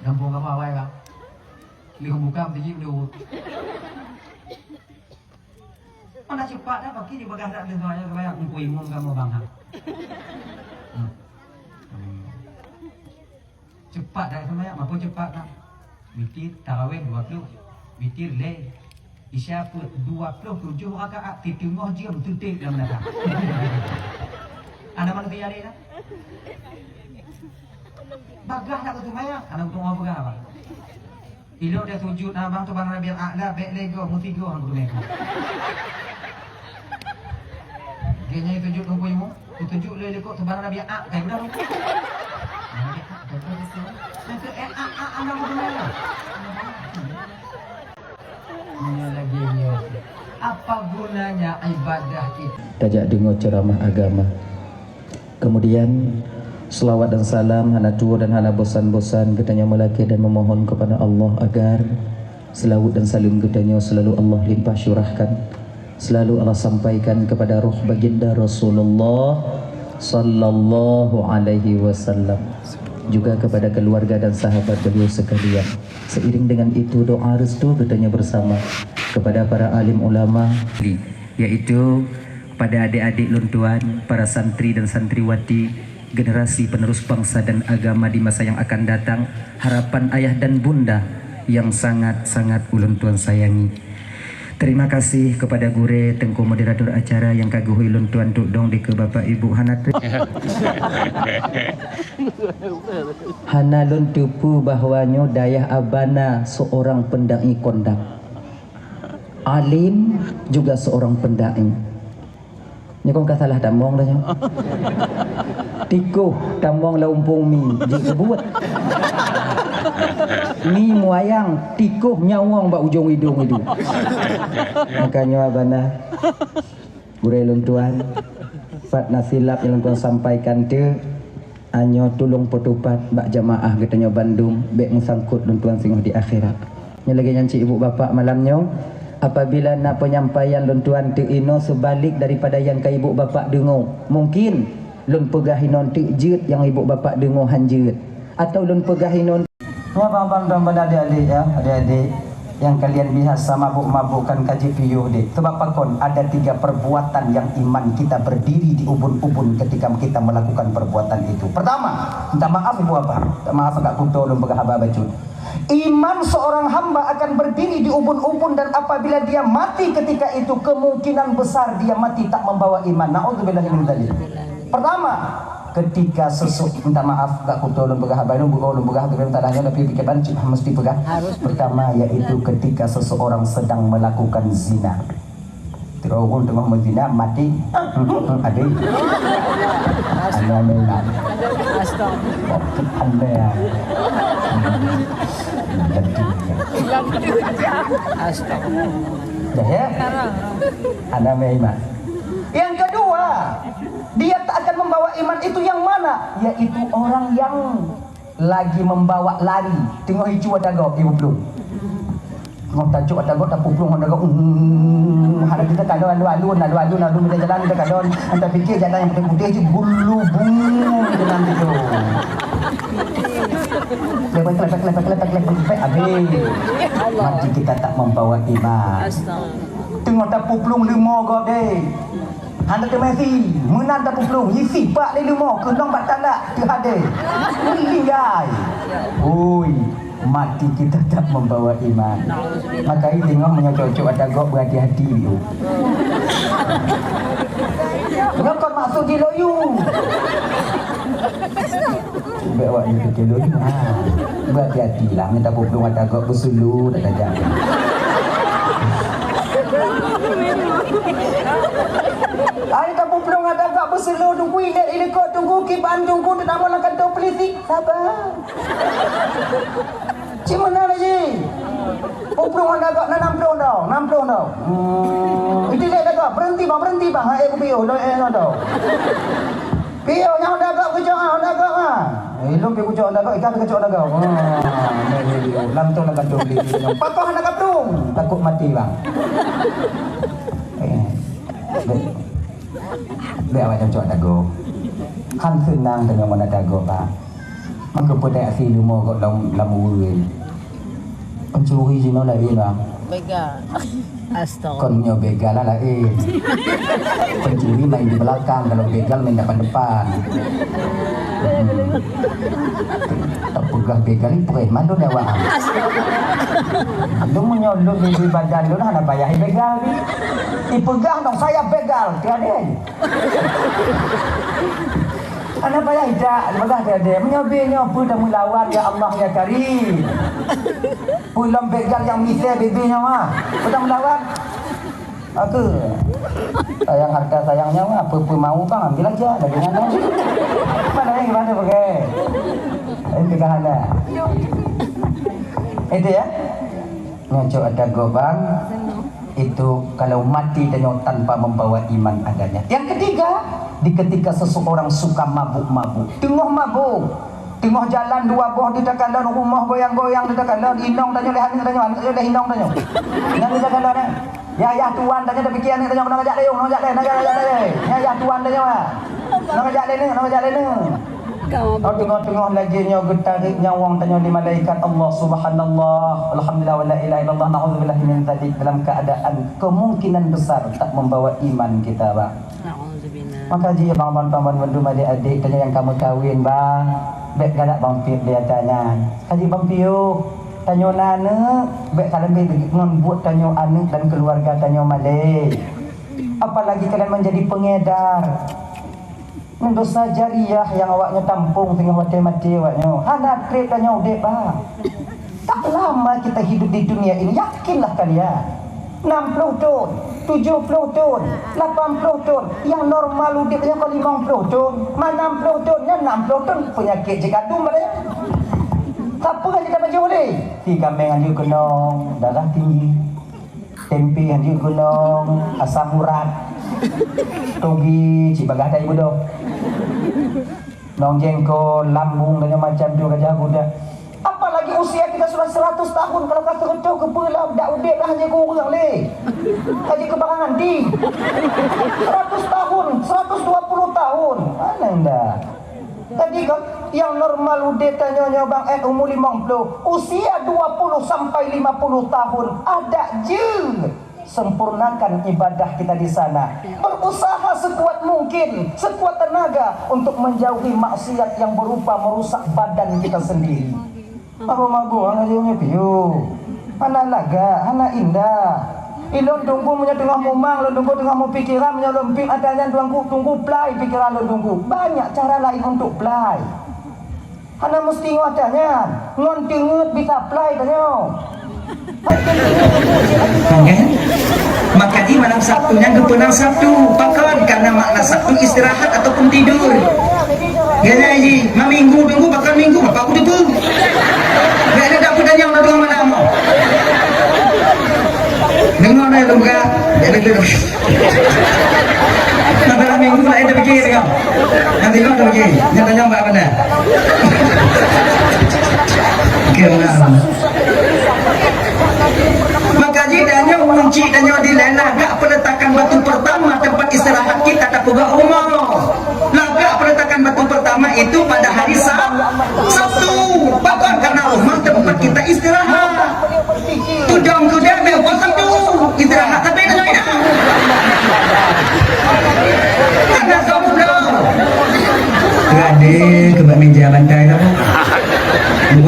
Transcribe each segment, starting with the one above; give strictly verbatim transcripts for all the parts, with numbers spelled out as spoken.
Gampông kamoe awai, Bang. Lheueh buka meuseujid dulu. Mana cepat dah, paki di bagah dak lheueh raya, raya, mumpung imum kamoe, Bang, ha. Hmm. Hmm. Cepat dah seumbahyang, mapa cepat dah. Witir tarawih dua puluh, witir lé. Isya peuet dua puluh tujoh rakaat, siteungoh jeuem teuntèe lam neuraka. Ana manusia laén dah. Bagah nak keu seumbahyang, ana meuteumé bagah, Bang. Ilok dia sujud, abang tu bang Rabiul A'la, bèk lé goe, meusigoe hang geuneuk. Geuneuk sujud nunggu imu, sujud lé likot tu bang Rabiul A'la, kayak udah. Rabiul A'la, betul, betul. Nanti, eh, ah, ah, ah, nunggu dulu ya. Ini lagi ini. Apa gunanya ibadah itu? Tajak deungoe ceramah agama. Kemudian, selawat dan salam hana tuwoe dan hana bosan-bosan geutanyoe meulakèe dan memohon kepada Allah agar selawat dan salam geutanyoe selalu Allah limpah curahkan, selalu Allah sampaikan kepada roh baginda Rasulullah sallallahu alaihi wasallam, juga kepada keluarga dan sahabat beliau sekalian. Seiring dengan itu, doa restu geutanyoe bersama kepada para alim ulama, yaitu pada adik-adik lôn tuan, para santri dan santriwati, generasi penerus bangsa dan agama di masa yang akan datang, harapan ayah dan bunda yang sangat-sangat ulôn tuan sayangi. Terima kasih kepada gurèe teungku moderator acara nyang ka geuhôi lôn tuan tudong dikeue Bapak Ibu hana tu-, hana lôn teupeu bahwa nyoe dayah abana seorang pendai kondang. Alim juga seorang pendai. Nyoe kon ka salah tamong dah nyoe. Tikoh tamong lam umpung mi jeuet keu buet. Mi muayang tikoh nyawong bak ujong idong itu. Maka nyoe abana gurèe lôn tuan, pat na silap nyang lôn tuan sampaikan teuk. Nyoe tulông peutupat bak jamaah geutanyoe bandum, bèk meusangkot lôn tuan singoh di akhirat. Nyoe lagèe nyan cit ibu bapak malam nyoe, apabila na penyampaian lôn tuan teuk inoe seubalek daripada nyang ka ibu bapak deungoe, mungkin lôn peugah inoe teuk jeuet nyang ibu bapak deungoe han jeuet, atau lôn peugah inoe Ya, abang-abang dan adik-adik, ya, adik-adik yang kalian biasa mabuk-mabukkan kaji piôh deh. Sebab pakon ada tiga perbuatan yang iman kita berdiri di ubun-ubun ketika kita melakukan perbuatan itu. Pertama, minta maaf ibu abah, minta maaf agak kuto lôn peugah haba bacut. Iman seorang hamba akan berdiri di ubun-ubun dan apabila dia mati ketika itu, kemungkinan besar dia mati tak membawa iman. Naudzubillahi min dzalik. Pertama, ketika sesu-, minta maaf, gak kuto lôn peugah haba nyoe, buko lôn peugah tu, minta tanya, tapi pikir ban cit mesti peugah. Harus. Pertama, yaitu ketika seseorang sedang melakukan zina. Terus ureueng teungoh meuzina, mati. Habis. Astaga. Astaga. Astaga. Dah ya? Anak Maiman. Yang kedua, dia tak akan membawa iman itu yang mana? Yaitu orang yang lagi membawa lari, teungoh icu ata gob, ibu plueng. Teungoh tacok ata gob, tapuplueng ata gob, hmm, hana kita kadon, alun-alun, alun-alun, alun kita jalan, kita kadon, anta pikir jalan yang putih-putih je, bulu bungu jalan itu. Lepek, lepek, lepek, lepek, lepek, lepek, habis. Mati kita tak membawa iman. Teungoh tapuplueng leumo gob deh. Hana teumé si, meunan tapuplueng, isi bak lé leumo, keunong bak tandak, teuhadé. Meninggai. Ui, mati kita tak membawa iman. Maka i teungoh meunyoe cocok ata gob, berhati-hati yuk. Nyoe kon maksud jiloyu. Bèk awak nyoe keucilon. Ha. Berhati-hati lah, minta puplueng ata gob beusulu dah tajak. Ai tapuplueng ata gob beusulu, tunggu ilet ilikot, tunggu kiban, tunggu teutamu lam kantô polisi. Sabar. Cik mana lagi? Puplueng ata gob na enam puluh tau, enam puluh tau. Hmm, itu dia kata, berhenti bang, berhenti bang. Hai, aku piôh, dah, eh, dah. Piôh nyang Honda Gap keucok ah, Honda Gap ah. Eh, lôn pi keucok Honda Gap, ikan keucok Honda Gap. Ah, lam tu lah kandung beli. Pakoh Honda Gap tu. Takut mati bang. Eh, bèk, bèk awak cocok dago. Han seunang deungon Honda Gap bang. Maka peudeh asli leumo kok lam, lam uwe. Pencuri jinoe laén, bang. Begal. Astaga. Kon nyoe begal lah laén. Pencuri main di belakang, kalau begal main depan-depan. Hmm. Tapeugah begal ni preman tu dah, bang. Lôn meunyoe lôn di badan lôn hana payah begal ni. Ipeugah nong saya begal, tiada. Hana payah ijak, peugah tiada. Meunyoe bée nyoe peue dah meulawan, ya Allah, ya Karim. Peue lom begal nyang misé bibée nyoe, ha? Peue dah meulawan? Aku sayang harta sayang nyawa, apa-apa mau bang ambil aja, lagi nyawa. Mana yang gimana pakai? Ini tiga hal dah. Itu ya. Ngocok ada gobang itu kalau mati tanyoe tanpa membawa iman adanya. Yang ketiga, di ketika seseorang suka mabuk-mabuk, tengah mabuk, tengah jalan dua boh di takalon rumah goyang-goyang di takalon inong tanyoe leh aneuk tanyoe, aneuk tanyoe leh inong tanyoe. Inong di takalon eh. Ya, ya, tuan tanyoe dah pikir aneuk tanyoe kena ngajak leh, kena ngajak leh, kena ngajak leh. Ya, ya, tuan tanyoe. Kena ngajak leh ni, kena ngajak leh ni. Oh, tengah-tengah lagi nyoe geutarék nyawong tanyoe di malaikat Allah, subhanallah, alhamdulillah, wala ilaha illallah, naudzubillahi min dzalik, dalam keadaan kemungkinan besar tak membawa iman kita, bang. Maka jih bang, bang, bang, bang, bandum adik-adik tanyoe nyang ka meukawen, bang, bèk galak bang piep di ata nyan. Kaji bang piôh, tanyoe na aneuk, bèk ka leumbih ngon buet tanyoe aneuk dan keluarga tanyoe malèe. Apalagi kalian menjadi pengedar. Ngon dosa jariah nyang awaknyoe tampong singoh watèe maté awaknyoe. Hana trép tanyoe udép, bah. Tak lama kita hidup di dunia ini, yakinlah kalian. Enam puluh thôn, tujuh puluh thôn, lapan puluh thôn. Nyang normal udép nyoe kon limong puluh thôn. Ma enam puluh thôn, nyan enam puluh thôn penyakit cit gadum pada. Siapa yang kita baca boleh? Si kameng anjur keunong, darah tinggi. Tempe han jeuet keunong, asam urat. Toge, cit bagaih tai beudôh. Nong jengkol, lambung, dan macam tu, gajah guda. Apalagi usia kita sudah seratus tahun, kalau ka seratus keupeue lah, dak udép lah hanya keu ureueng lé. Hanya keu barang anti. Seratus tahun, seratus dua puluh tahun. Mana indah? Jadi kan, yang normal udép tanyoe nyoe bang eh umur limong puluh, usia dua puluh sampai lima puluh tahun, adak jeuet sempurnakan ibadah kita di sana. Berusaha sekuat mungkin, sekuat tenaga untuk menjauhi maksiat yang berupa merusak badan kita sendiri. Mabök-mabök hana jeuet nyoe piôh. Hana lagak, hana indah. Ilôn tunggu meunyoe teungoh mumang, lôn tunggu teungoh meupikiran, meunyoe lôn piep ata nyan tunggu, tunggu plai pikiran lôn tunggu. Banyak cara lain untuk plai. Hana meusti ngon ata nyan. Ngon teungeut bisa plai tanyoe. Kan? Maka di malam Sabtu nyan geupeunang Sabtu. Pakon? Karena makna Sabtu istirahat ataupun tidur. Ya, ya, ya. Ma minggu, minggu, bahkan minggu, apa aku tu? Nggak ada dapur dan yang dua malam. Dengar dah, Luka. Jadi tu. Masalah minggu, lain dah fikir, tengok. Nanti kau dah fikir. Nyata nyampak mana? Okey, mana? Maka jih tanyoe kunci tanyoe di lagak peletakan batu pertama tempat istirahat kita tapeugah rumoh. Lagak peletakan batu pertama itu pada hari Sab-, Sabtu. Pakon? Karena rumah tempat kita istirahat. Tudong tu dia ambil waktu Sabtu istirahat tapi tanyoe inong. Karena Sabtu. Tadi ke bak meja bantai tu.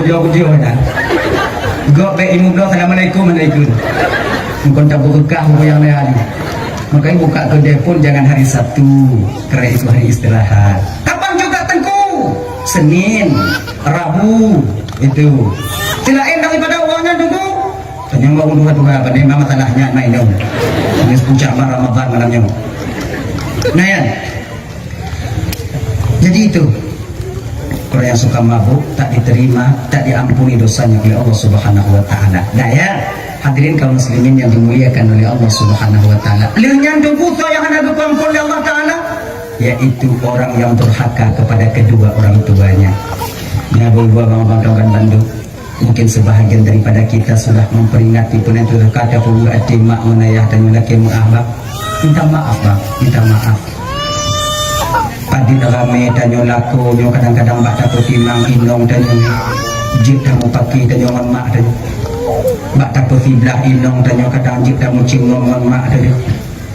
Kujo-kujo dah. Gok bèk ilmu bloe, assalamualaikum, alaikum. Bukan tak berkah buku yang lain. Makanya buka kedai pun jangan hari Sabtu, karena itu hari istirahat. Kapan juga Tengku? Senin, Rabu, itu. Selain daripada uangnya Tengku, tanya mau dua dua apa ni masalahnya main dong. Ini puncak Ramadan malamnya. Nah ya. Jadi itu, orang yang suka mabuk tak diterima, tak diampuni dosanya oleh Allah Subhanahu wa taala. Nah ya, hadirin kaum muslimin yang dimuliakan oleh Allah Subhanahu wa taala. Lheuh nyan Tengku soe nyang hana geupeuampon lé Allah taala, yaitu orang yang durhaka kepada kedua orang tuanya. Ya, bang, bang, bang, bang, bang, bang, bang. Mungkin sebahagian daripada kita sudah memperingati peunan tu kata pun até mak ngon ayah dan laki mak abah. Minta maaf, bang. Minta maaf. Padit ramé tanyoe lakoe nyoe, kadang-kadang bak tapeutimang inong tanyoe jeuet tameupaké tanyoe ngon mak tanyoe. Bak tapeusiblah inong tanyoe kadang jeuet tameucingom ngon mak tanyoe.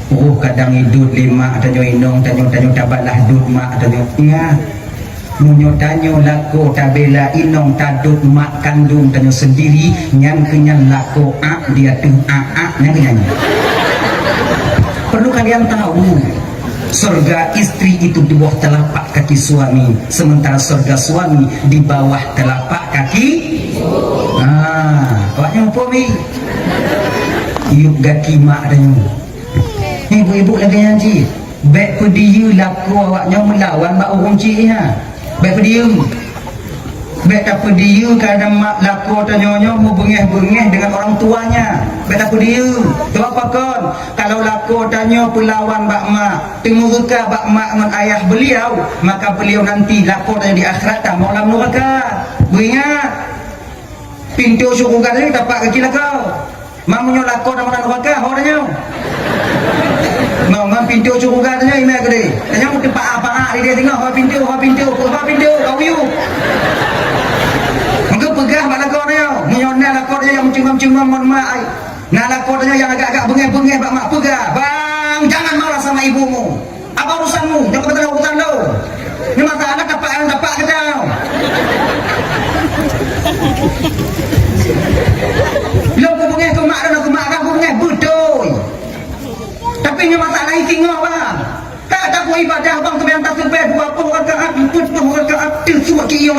Roh kadang idot lé mak tanyoe inong tanyoe, tanyoe tabalah dot mak tanyoe. Ingat, meunyoe tanyoe lakoe tabela inong tadot mak kandong tanyoe sendiri, nyan keuh nyan lakoe ak di ateueh ak-ak nyan keuh nyan. Perlu kalian tahu, surga istri itu di bawah telapak kaki suami, sementara surga suami di bawah telapak kaki. Ah, awak nyoe muphom? Yub gaki mak tanyoe. Ibu-ibu lagèe nyan cit. Bèk peudiyeu lakoe awak nyoe meulawan bak ureueng chik nyan. Bèk peudiyeu. Bèk tapeudiyeu kadang mak lakoe tanyoe nyoe meubeungèh-beungèh deungon orang tuanya. Bèk tapeudiyeu. Sebab pakon, kalau lakoe tanyoe peulawan bak mak, teumeuruka bak mak ngon ayah beliau, maka beliau nanti lakoe tanyoe di akhirat tamong lam nuraka. Beuingat, pintoe syeuruga nyoe tapak kaki lakoe. Meunyoe lakoe tamong lam nuraka, ho tanyoe. Ngon, ngon pintoe syeuruga tanyoe imeum keudeh. Tanyoe meuteupaa-paa di dia singoh, ho pintoe, ho pintoe, ho pintoe, ka uyueb. Maka peugah bak lakoe tanyoe, meunyoe na lakoe tanyoe nyang meucungam-cungam ngon mak, ai. Na lakoe tanyoe nyang agak-agak beungèh-beungèh bak mak, peugah, "Bang, jangan marah sama ibumu." Apa urusanmu? Jangan kata urusan lo. Ni masalah tapak yang tapak kita. Lo kubeungèh keu mak dan aku mak aku beungèh beutôi. Tapi ni masalah singoh bang. Tak taku ibadah bang tu yang tak sebab dua puluh rakaat, empat puluh rakaat tu suat ki yo.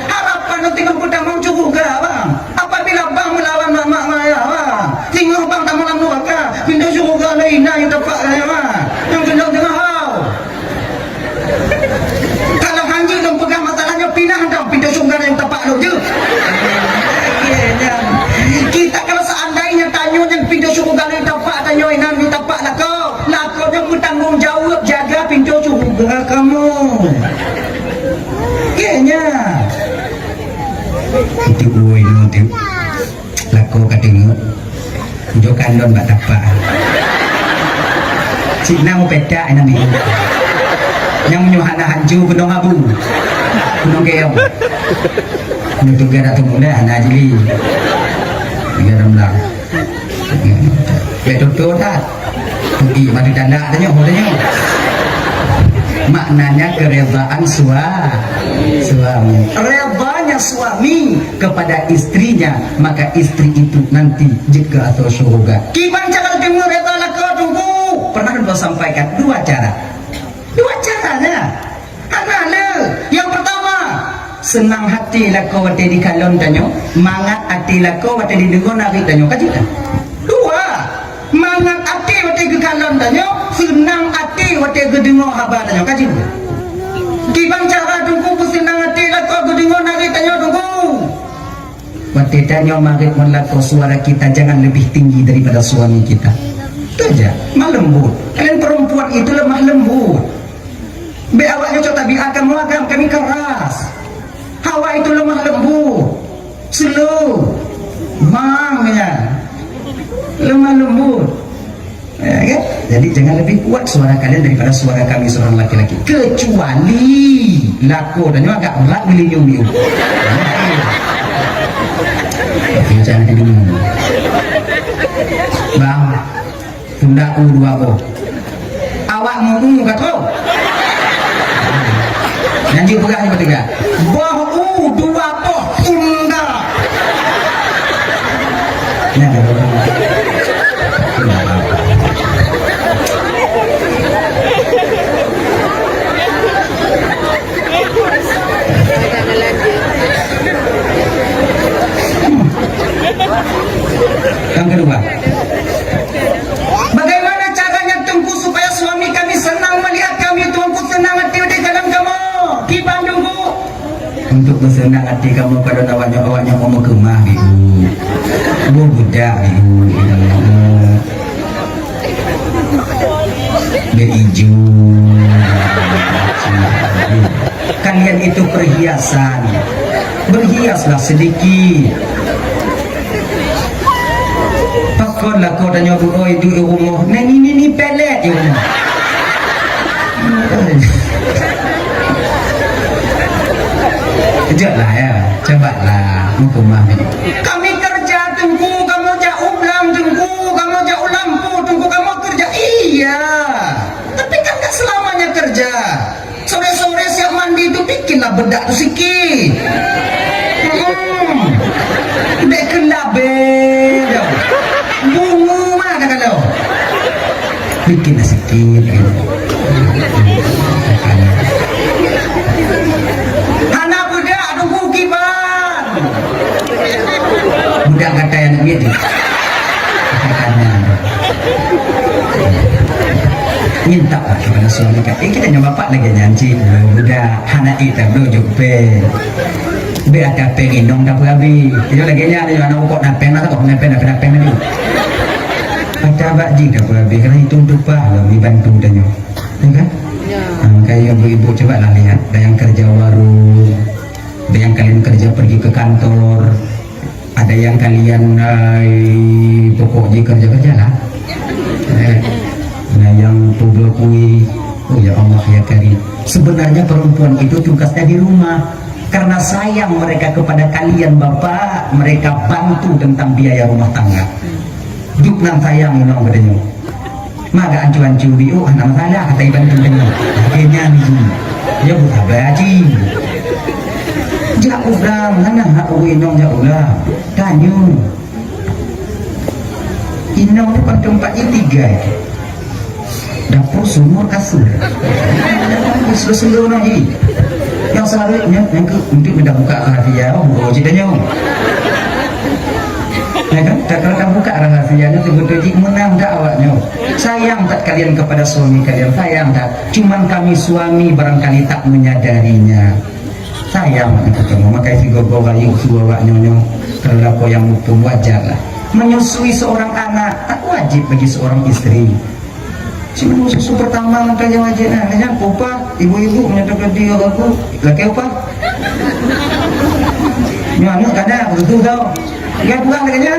Harapan nanti kan kita mau cukup ke bang. Apabila bang melawan mak-mak maya, ha, singoh bang tamong lam nuraka, pintoe syeuruga laén na nyang tapak laén, ha. Nyang keudua teungoh hau. Kalau hanjeuet lôn peugah masalah nyoe, pinah dong pintoe syeuruga nyang tapak lôn jeuet. Kita kalau seandainya tanyoe nyang pintoe syeuruga nyang tapak tanyoe inan di tapak lakoe, lakoe nyoe bertanggung jawab jaga pintoe syeuruga kamoe. Kayaknya. Itu oi, itu. Lakoe ka teungeut. Jok kandon bak tapak. Cik na meupetak inan di. Nyang meunyoe hana hanco gunong abu. Gunong keong. Nyoe tugai dak teumudah hana jili. Tiga enam belas. Bèk tutoe that. Pergi madu dandak tanyoe, tanyoe. Maknanya keredaan sua-, suami. Redanya suami kepada istrinya, maka istri itu nanti jeuet keu ateueh syeuruga. Kiban cara deungoe reda lakoe Teungku? Pernah ulôn sampaikan dua cara. Dua caranya. Hana le. Yang pertama, senang hati lakoe watèe dikalon tanyoe, mangat até lakoe watèe dideungoe nariet tanyoe. Ka jeuet? Dua, mangat até watèe geukalon tanyoe, seunang até watèe geudeungoe haba tanyoe. Ka jeuet? Kiban cara Teungku peuseunang até lakoe geudeungoe nariet tanyoe Teungku? Watèe tanyoe mariet ngon lakoe, suara kita jangan lebih tinggi daripada suami kita. Itu aja, lemah lembut. Kalian perempuan itu lemah lembut. Bèk awak nyoe cok tabiat kamoe agam, kami keras. Hawa itu lemah lembut. Slow. Mang ya. Lemah lembut. Ya, kan? Jadi jangan lebih kuat suara kalian daripada suara kami seorang laki-laki. Kecuali lakoe tanyoe agak berat meulindungi. Tapi jangan didengar. Bang, tunda u dua boh. Awak mu u ka troh. Nyan jeuet peugah nyoe tiga. Boh u dua boh tunda. Nyan ka troh. Yang kedua, bagaimana caranya Teungku supaya suami kami senang melihat kami, Teungku senang hati di dalam kamoe? Kiban Teungku. Untuk bersenang hati kamoe, kalau awak nyoe, awak nyoe mau meukeumah, Ibu. Mau budak, Ibu. Berijo. Kalian itu perhiasan. Berhiaslah sedikit. Pak Kon lakoe tanyoe bunoe duek i rumoh, nang ini ni pelet i rumoh. Kejutlah ya, cobalah hukum mami. Kami kerja, Teungku, kamu jak u blang, Teungku, kamu jak u lampôh, Teungku, kamu kerja. Iya. Tapi kan tak selamanya kerja. Sore-sore siap mandi tu bikinlah bedak tu sikit. Hmm. Dek kelabe dah. Bungu mana kalau? Bikinlah sikit. Hana bedak tunggu kiban. Budak kata yang duit tu. Kata-katanya. Minta lah kepada suami kan. Eh, kita nyoba pak lagi nyanci. Budak hana ita bro jumpa. Be ada peng inong dah berabi. Dia lagi nya dia anak ukok dah peng dah tak pernah peng dah pernah peng ni. Kata bak ji dah berabi kerana itu tumpah lah dibantu tanya. Ya kan? Ya. Ha, kayak ibu-ibu coba lah lihat. Ada yang kerja warung, ada yang kalian kerja pergi ke kantor, ada yang kalian eh, pokok je kerja-kerja lah. Eh, nah yang publoh kui, oh ya Allah ya Karim. Sebenarnya perempuan itu tugasnya di rumah. Karena sayang mereka kepada kalian bapak, mereka bantu tentang biaya rumah tangga. Dup nan sayang inong katanya. Maga ancu-ancu biuk hana masalah kata iban tu tengok. Akhirnya ni. Ya buta baji. Jak ulang, mana hak urus inong jak ulang. Tanya. Inong tu kan tempat tiga itu. Dapur, sumur, kasur. Seluruh-seluruh lagi. Yang seharusnya yang ke untuk minta buka rahasia, oh, buka cita nyawa. Ya kan? Tak kalau tak buka rahasianya, betul-betul menang dah awaknya. Sayang tak kalian kepada suami kalian? Sayang tak? Cuman kami suami barangkali tak menyadarinya. Sayang itu kamu. Maka si gogo bayu suruh awak nyonyo. Kalau laku yang mumpung wajar lah. Menyusui seorang anak tak wajib bagi seorang isteri. Cuma susu pertama maka yang wajib nah. Kan upah ibu-ibu menyatakan dia aku laki upah. Nyo anak kada begitu tau. Dia pulang lagi nya.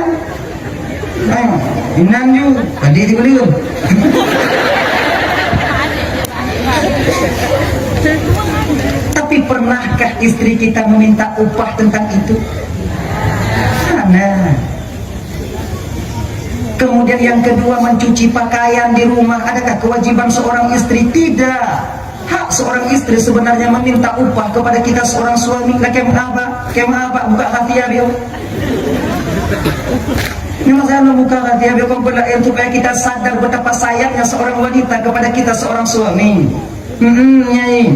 Ah, inan ju tadi di belum. Tapi pernahkah istri kita meminta upah tentang itu? Nah. Kemudian yang kedua, mencuci pakaian di rumah. Adakah kewajiban seorang istri? Tidak. Hak seorang istri sebenarnya meminta upah kepada kita seorang suami. Lah kemah apa? Kemah apa? Buka hati ya, Bio. Memang saya nak buka hati ya, Bio, kompor lain supaya kita sadar betapa sayangnya seorang wanita kepada kita seorang suami. Hmm, nyai.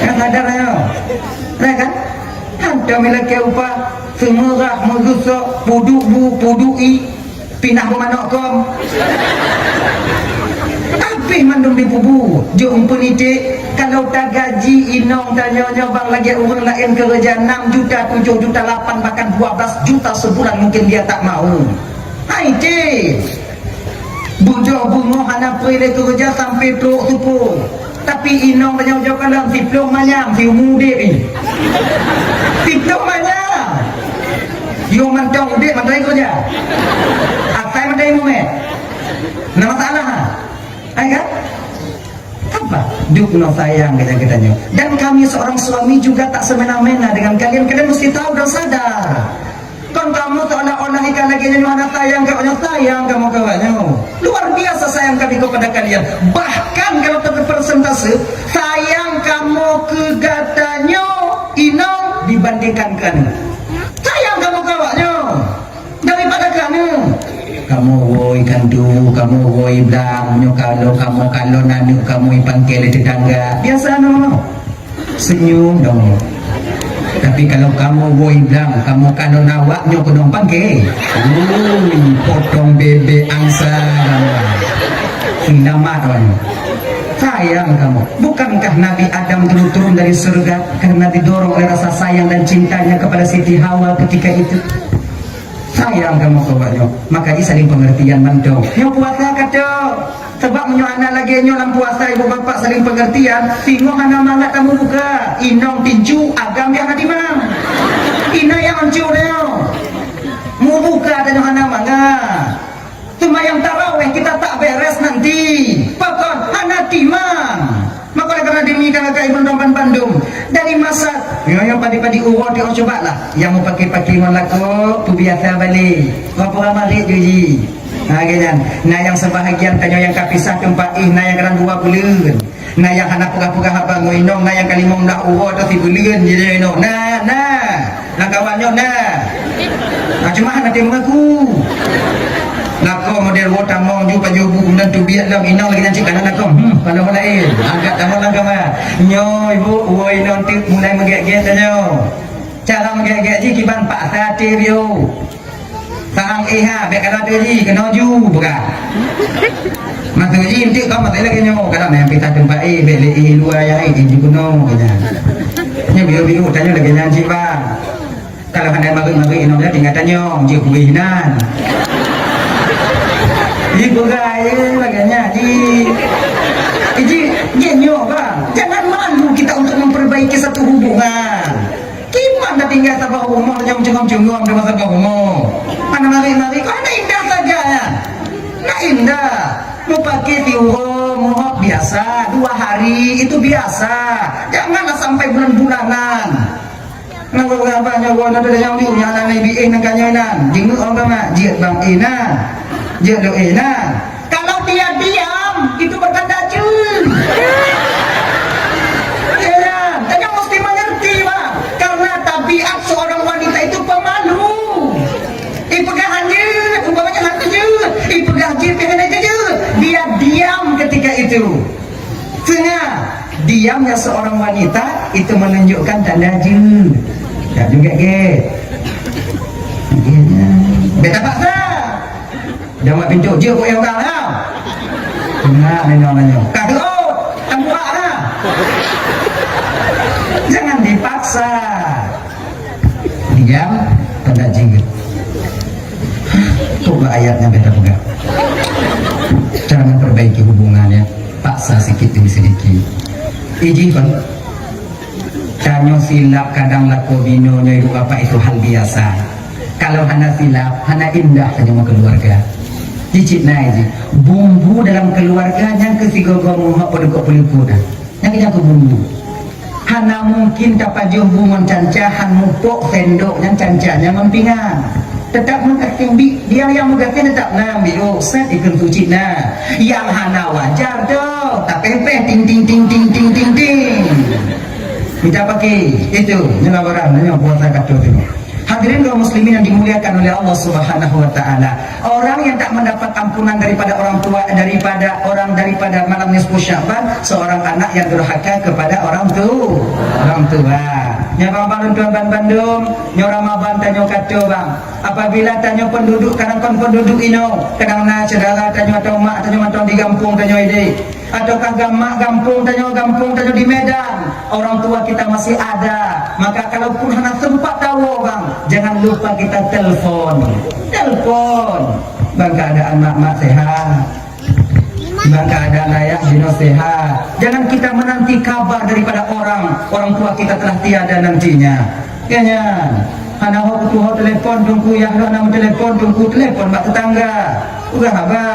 Kan sadar ya? Nah kan? Hantom ilakée upah, seumeurah, meugusok, puduk bu, puduk i, pinah beumanok kom. Habéh mandum dipubu, jok umpeun iték, kalau tagaji inong tanyoe nyoe bang lagée ureuëng laén keureuja enam juta, tujoh juta, lapan, bahkan dua belas juta sebulan mungkin dia tak mau. Hai cik, bujoh bungoh hana peue lé keureuja sampai trok teupeu. Tapi inong tanyong jok kalam siplôh manyam si umu udép ni. Siplôh manyam. Yo mantong udép mantong ikut je. Asai mantong ilmu meh. Nama salah ha? Hai kan? Apa? Duk no sayang kata katanya. Dan kami seorang suami juga tak semena-mena dengan kalian. Kalian mesti tahu dan sadar. Kon kamu seolah-olah ikan lagi nyoe hana sayang keu nyoe, sayang kamu keu awak nyoe. Luar biasa sayang kami kepada kalian. Bahkan kalau terpersentase, sayang kamu keu gata nyoe inong dibandingkan keu aneuk. Sayang kamu keu awak nyoe daripada keu aneuk. Kamu woi kandu, kamu woi blang, nyoe kalau kamu kalau aneuk kamu ipangke lé tetangga. Biasa nyoe. Senyum dong. Tapi kalau kamu woi blang, kamu kalau nawak nyoe keunoe pangke. Ui, potong bebek angsa. Selamat wan. Sayang kamu. Bukankah Nabi Adam dulu turun dari surga karena didorong oleh rasa sayang dan cintanya kepada Siti Hawa ketika itu? Sayang kamu keu awak nyoe, maka ji saling pengertian mantong. Nyoe puasa kata, sebab meunyoe anak lagée nyoe lam puasa ibu bapak saling pengertian, singoh hana mangat tamu buka, inong tincu agam yang hati mang. Ina yang ancu nyoe. Mu buka tanyoe hana mangat. Ka ka imeunong ban bandum. Dari masa nyoe padi-padi uroe teuh coba lah. Nyang meupaké-paké ngon lakoe peubiasa balé. Ngon peuramarit ju jih. Ha, lagèe nyan. Na nyang seubahagian tanyoe nyang ka pisah teumpat éh, na nyang kadang dua buleuen. Na nyang hana peugah-peugah haba ngon inong, na nyang ka limong blah uroe atau sibuleuen jih ngon inong. Na, na. Lam kawan nyoe na. Ah, cuma hana teumeungaku. Lakoe model woe tamong ju pajoh bu nan teubiet lom inong lagèe nyan cit kana lakoe. Hmm, kana orang laén. Agak tamong lam kamar. Nyoe ibu, woe inong teuk mulai meugèt-gèt tanyoe. Cara meugèt-gèt jih kiban paksa até biôh. Sahang éh ha, bèk kana teuh jih, keunoe ju peugah. Maksud jih enteuk ka masalah lagèe nyoe, kadang nyang pita teumpat éh, bèk lé éh luwa ya, éh ju keunoe, kata. Nyan biôh-biôh tanyoe lagèe nyan cit, Bang. Kalau hana marit-marit inong tinggai tanyoe, jeuet kuéh nan. Ji peugah, ya, lagèe nyan, ji. Ji, ji nyoe, Bang. Jangan malu kita untuk memperbaiki satu hubungan. Kiban tatinggai saboh rumoh nyang cungom-cungom di masa rumoh. Hana marit-marit, hana indah sagai nyan. Hana indah. Meupaké siuroe, meuhok biasa, dua hari itu biasa. Janganlah sampai bulan-bulanan. Nang ureueng abah nyoe woe na teuh nyang diu nyang na biéh nang kanyoi nan. Jingeuek orang tua mak, jeuet bang éh na. Jeuet lôn éh na. Kalau dia diam, itu bertanda jeuet. Ya, ya. Tanyoe mesti mengerti, Bang. Karena tabiat seorang wanita itu pemalu. Ipeugah han jeuet, umpamanya han jeuet. Ipeugah jeuet, pih hana jeuet. Dia diam ketika itu. Sehingga diamnya seorang wanita itu menunjukkan tanda jeuet. Ya juga, gét. Beta paksa. Jangan pintu je kok yang orang lah. Kena nanya-nanya. Kata, oh, tempat lah. Jangan dipaksa. Diam, tanda jeuet. Tuh ayatnya beda pegang. Cara memperbaiki hubungannya, paksa sedikit demi sedikit. Izin, Bang. Tanyoe silap kadang lakoe binoe nyoe ibu bapak itu hal biasa. Kalau hana silap, hana indah tanyoe meukeuluwarga. Cicit nai jih, bumbu dalam keuluwarga nyang keu sigoe-goe meuhok peudukok peuleupeue dah. Nyang keu bumbu. Hana mungkin tapajoh bu ngon canca han mupok sendok nyan canca nyan ngon pingan. Tetap meugaséh bi, dia nyang meugaséh tetap na bi, oh, set ikeu suci na. Yang hana wajar tu, tapéh-péh ting ting ting ting ting ting ting. Minta pakai itu, nyoe barang, nyoe puasa kata tu. Hadirin kaum muslimin yang dimuliakan oleh Allah Subhanahu wa taala. Orang yang tak mendapat ampunan daripada orang tua, daripada orang, daripada malam nisfu Sya'ban, seorang anak yang durhaka kepada orang tu, orang tua. Nyoe bang, bang tuan ban bandum, nyoe Ramadan tanyoe kata bang. Apabila tanyoe penduduk, kadang kon penduduk inoe, kadang na syedara tanyoe atau mak tanyoe mantong di gampông tanyoe idéh. Ataukah gam-, mak gampông tanyoe, gampông tanyoe di Medan, orang tua kita masih ada, maka kalaupun hana sempat tawoe bang, jangan lupa kita telepon. Telepon. Bang, keadaan mak-mak sehat? Bang, keadaan ayah jinoe sehat? Jangan kita menanti kabar daripada orang, orang tua kita telah tiada nantinya. Ya, nyan. Hana ho kutuho telepon teungku, yah lôn hana meutelepon teungku, telepon bak tetangga. Peugah haba.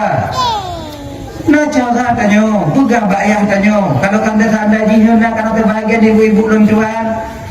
Na cara tanyoe, peugah bak ayah tanyoe. Kalau seandai-seandai jih na kana teubahagian ibu-ibu lôn tuan,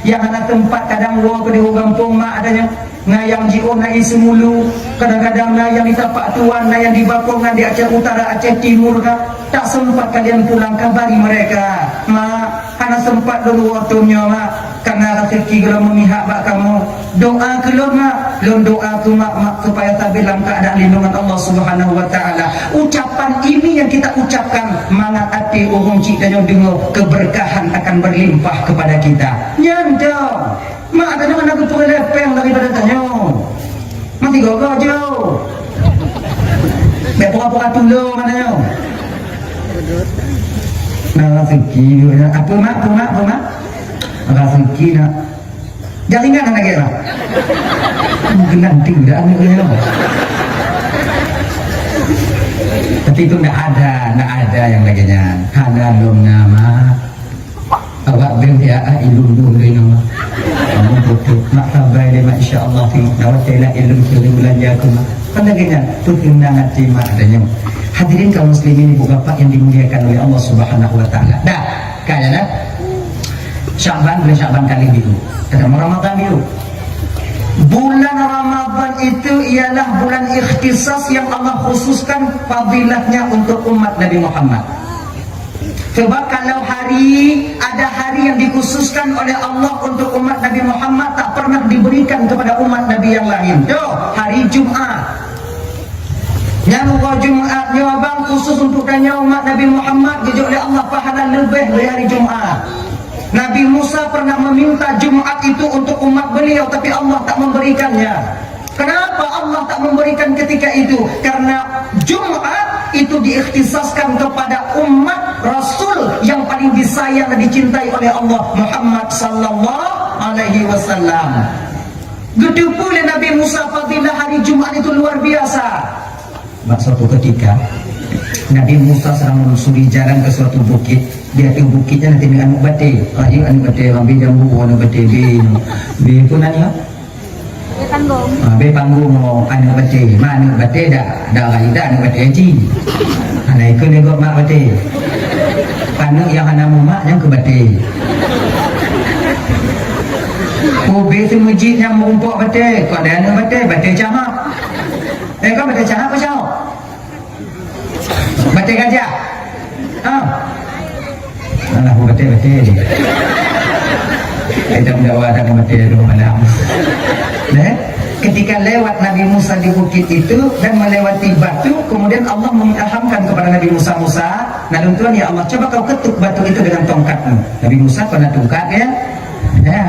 nyang hana teumpat kadang woe keu di gampông mak tanyoe. Na nyang jiôh na i Seumulu, kadang-kadang na nyang di Tapak Tuan, na nyang di Bakongan, di Aceh Utara, Aceh Timur ka. Tak sempat kalian pulang kabari mereka. Mak, hana sempat lôn woe thôn nyoe, Mak. Karena rezeki gohlom memihak bak kamoe. Doa keu lôn, Mak. Lôn doa keu Mak, Mak, supaya sabe lam keuadaan lindungan Allah Subhanahu wa Taala. Ucapan ini yang kita ucapkan, mangat até ureueng chik tanyoe deungoe, keberkahan akan berlimpah kepada kita. Nyan dong. Mak tanyoe hana geupeureulèe péng daripada tanyoe. Mati gogo jo. Bèk pura-pura tulông mak tanyoe. Nah, rezeki. Apa, Mak? Apa, Mak? Apa, Mak? Rezeki, nak. Jangan ingat anak kira. Kena nanti dah anak kira. Tapi itu ndak ada, ndak ada yang lagèe nyan. Hana lom nama. Awak bèk ya, ah, ilum-lum deh nama. Kamu betul. Mak sabai deh, Mak, insya Allah, Mak. Nawat tela ilum suri belanja aku, Mak. Kan lagèe nyan, tu tunang hati mak katanya. Hadirin kaum muslimin, ibu bapak yang dimuliakan oleh Allah Subhanahu wa Taala. Dah, kaya dah. Sya'ban, bulan Sya'ban kali biru. Kata Ramadan biru. Bulan Ramadan itu ialah bulan ikhtisas yang Allah khususkan fadilahnya untuk umat Nabi Muhammad. Sebab kalau hari, ada hari yang dikhususkan oleh Allah untuk umat Nabi Muhammad, tak pernah diberikan kepada umat Nabi yang lain. Tuh, hari Jumat. Nyan uroe Jumat nyoe abang khusus untuk tanyoe umat Nabi Muhammad, geujok lé Allah pahala leubeh dari hari Jumat. Nabi Musa pernah meminta Jumat itu untuk umat beliau, tapi Allah tak memberikannya. Kenapa Allah tak memberikan ketika itu? Karena Jumat itu diikhtisaskan kepada umat Rasul yang paling disayang dan dicintai oleh Allah, Muhammad sallallahu alaihi wasallam. Geuteupeue lé Nabi Musa fadilah hari Jumat itu luar biasa. Bak suatu ketika, Nabi Musa sedang menelusuri jalan ke suatu bukit. Di ateueh bukit nyan na teubiet aneuk batée. Rayeuk aneuk batée, bak bée jambu aneuk batée, bée nyoe. Bée peue nan nyoe? Bée panggong. Ah, bée panggong ngon aneuk batée. Ma aneuk batée dak, dak rayeuk dak aneuk batée haji. Hana ikheun lé gob mak batée. Aneuk nyang hana mumat nyan keu batée. Ubé seumeujik nyang meurumpok batée, kon lé aneuk batée, batée cahak. Eh, kon batée cahak apa cahok? Batée gajah. Ha. Alah, batée, batée. Eh, tak mendawa, tak batée, aduh, malam. Eh? Ketika lewat Nabi Musa di bukit itu dan melewati batu, kemudian Allah mengilhamkan kepada Nabi Musa, "Musa, na lôn tuan, ya Allah, coba kau ketuk batu itu dengan tongkatmu." Nabi Musa kon na tongkat, ya? Ya.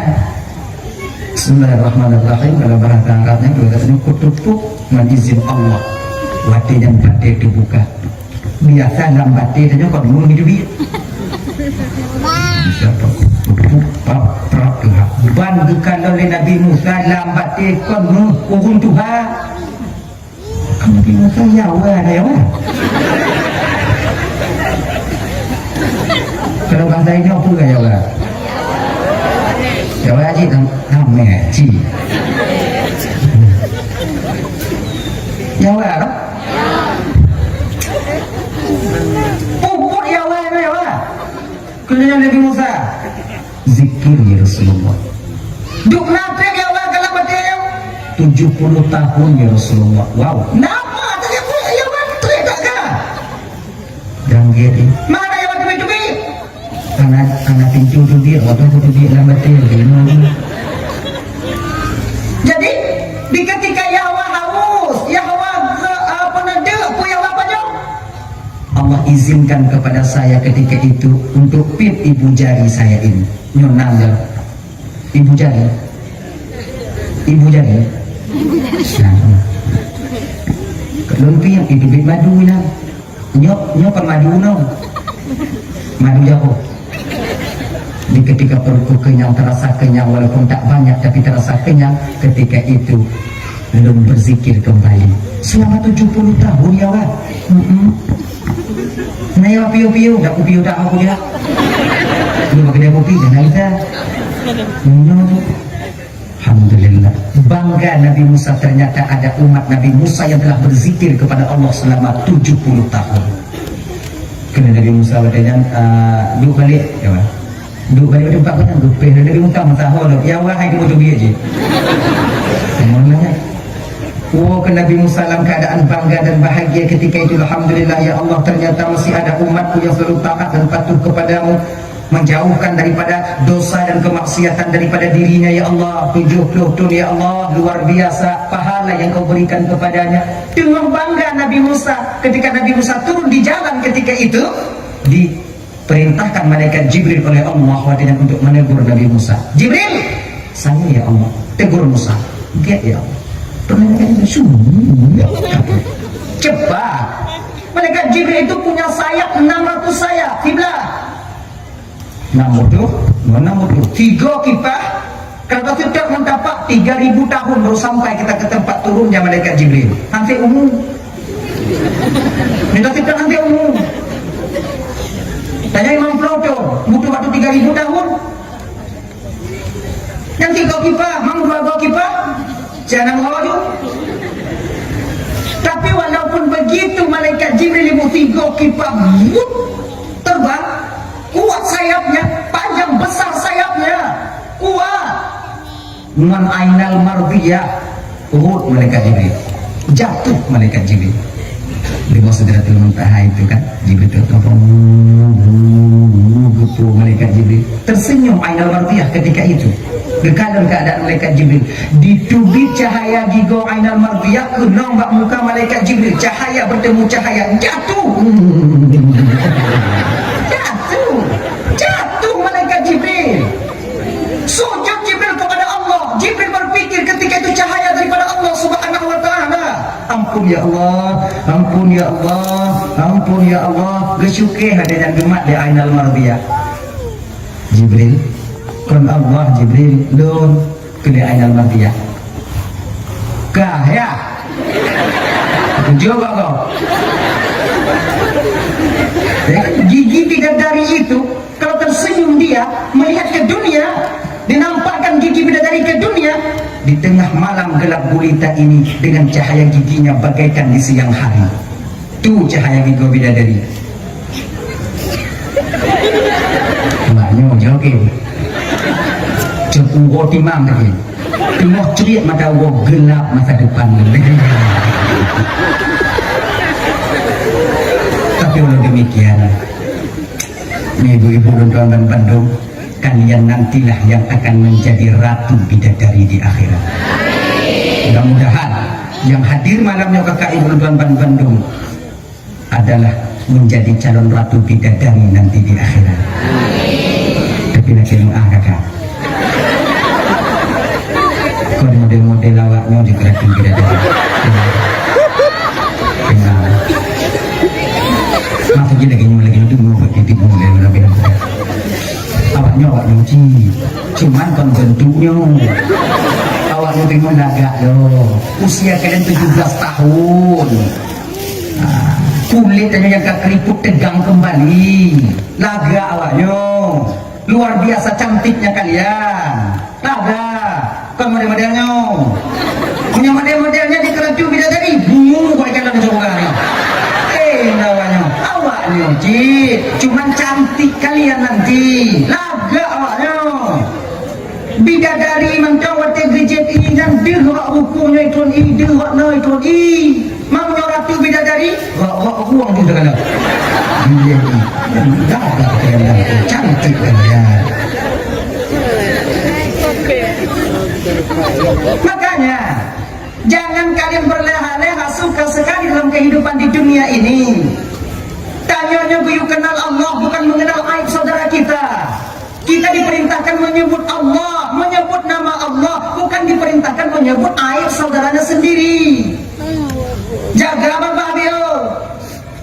Bismillahirrahmanirrahim. Kalau bahasa Arabnya, kita kata kutupuk dengan izin Allah. Watée nyan batée teubuka. Biasa lam batée tanyoe kon meuh teubiet. Bisa kutupuk, pap, prap, teuhah. Ban geukalon lé Nabi Musa lam batée kon meuh ureueng tuha. Kamu bingung saya, wah, ada ya, wah. Kalau bahasa ini apa kan ya, wah? Ya, wah, cik, tam-, tameh, cik. Ya, wah, apa? Pupuk ya, wah, ya, wah. Kemudian Nabi Musa, "Zikir, ya Rasulullah." "Duek na treb, ya Allah, dalam batée?" "Tujuh puluh tahun, ya Rasulullah." "Wow, nama tadi pun, ya Allah, treb tak kah?" Dan dia di, "Mana ya Allah, teubiet-teubiet?" "Anak, anak pintu teubiet, waktu aku teubiet dalam batée, ya Allah." Jadi, di ketika ya Allah haus, ya Allah, apa na deuk, apa ya Allah, apa nyoe? Allah izinkan kepada saya ketika itu untuk piep ibu jari saya ini. Nyoe nan dia. Ibu jari. Ibu jari. Nah. Lôn piep itu bit madu nah. Nyoe, nyoe kon madu nyoe. Madu jaroe. Di ketika perutku kenyang, terasa kenyang, walaupun tak banyak, tapi terasa kenyang, ketika itu lôn berzikir kembali. Selama tujuh puluh tahun, ya, Wak? Mm-mm. Nah, ya, piu-piu, dah kupiu dah aku ya. Lu pakai dia kopi, jangan kita. Minum. Alhamdulillah. Bangga Nabi Musa, ternyata ada umat Nabi Musa yang telah berzikir kepada Allah selama tujuh puluh tahun. Kena Nabi Musa bertanya, ah, "Duduk balik," ya, Pak. "Duduk balik tempat kau, duduk." Nabi Musa masa ho, "Ya Allah, hai kamu tunggu aja." Semuanya. Oh, ke Nabi Musa dalam keadaan bangga dan bahagia ketika itu. "Alhamdulillah, ya Allah, ternyata masih ada umatku yang selalu taat dan patuh kepadamu, menjauhkan daripada dosa dan kemaksiatan daripada dirinya, ya Allah, tujuh puluh tahun, ya Allah, luar biasa pahala yang kau berikan kepadanya." Teungoh bangga Nabi Musa, ketika Nabi Musa turun di jalan ketika itu, diperintahkan malaikat Jibril oleh Allah watèe nyan untuk menegur Nabi Musa. "Jibril!" "Saya, ya Allah." "Tegur Musa." "Gèt, ya Allah." Pernah dengar itu? Sungguh. Cepat. Malaikat Jibril itu punya sayap enam ratus sayap. Kiblat. Nam bodoh, nam bodoh. Tiga kipah, kalau taseutôt ngon tapak, tiga ribu tahun baru sampai kita ke tempat turunnya malaikat Jibril. Hampir umum. Minta seutôt hampir umum. Tanya Imam Plato, butuh waktu tiga ribu tahun. Nyang tiga kipah, mang dua go kipah, jangan laju. Tapi walaupun begitu, malaikat Jibril ilmu tiga kipah, wup, terbang, kuat sayapnya, panjang besar sayapnya. Kuat. Ngon ainal mardiyah, rhot malaikat Jibril. Jatuh malaikat Jibril. Di bawah Sidratul Muntaha itu kan, Jibril tu, geupeu malaikat Jibril. Tersenyum ainal mardiyah ketika itu. Geukalon keadaan malaikat Jibril. Diteubiet cahaya gigoe ainal mardiyah keunong bak muka malaikat Jibril. Cahaya bertemu cahaya, jatuh. Jatuh. Jatuh malaikat Jibril. Sujud Jibril kepada Allah. Jibril berpikir ketika itu cahaya daripada Allah Subhanahu wa Ta'ala. "Ampun ya Allah, ampun ya Allah, ampun ya Allah." Geusyukur ada nyang geumat di ainal mardiyah. "Jibril, kon Allah Jibril, lôn," kheun ainal mardiyah. "Kah ya?" Jawab kau. Ya kan? Gigi bidadari itu kalau tersenyum dia melihat ke dunia, dinampakkan gigi bidadari ke dunia, di tengah malam gelap gulita ini dengan cahaya giginya bagaikan di siang hari. Tu cahaya gigoe bidadari. Mak nyoe joget. Cok uroe timang tadi. Teungoh ceriet mata uroe gelap masa depan. Tapi walau demikian, ibu-ibu dan tuan-tuan bandum, kalian nantilah yang akan menjadi ratu bidadari di akhirat. Mudah-mudahan yang hadir malam nyoe kakak ibu dan tuan-tuan bandum adalah menjadi calon ratu bidadari nanti di akhirat. Tapi nak kena ah kakak. Kau model-model awak nyoe juga ratu bidadari. Kenal. Masuk je lagi nyoe lagi tu mau pakai tipu model lagi. Awak nyoe awak nyoe cit. Cuman kon bentuk nyoe. Awak nyoe tengok lagak loh. Usia kalian tujuh belas tahun. Ah, kulit hanya yang ka keriput tegang kembali. Lagak awak nyoe. Luar biasa cantiknya kalian. Lagak. Kon model-model nyoe. Punya model-model nyoe di keraju bidadari. Bungu buat jalan macam orang ni. Eh, awak nyoe. Awak nyoe cit. Cuman cantik kalian nanti. Lagak awak nyoe. Bidadari mantong watèe geujép ié nyan deuh rot rukung nyoe thôn ié, deuh rot noe thôn ié. Meunyoe ratu bidadari, rot-rot rueng tu segala. Bidadari. Dah, dah, dah, dah, cantik kan ya. Makanya, jangan kalian berleha-leha suka sekali dalam kehidupan di dunia ini. Tanyoe nyoe geuyue kenal Allah bukan mengenal aib saudara kita. Kita diperintahkan menyebut Allah, menyebut nama Allah, bukan diperintahkan menyebut aib saudaranya sendiri. Jaga babah beo.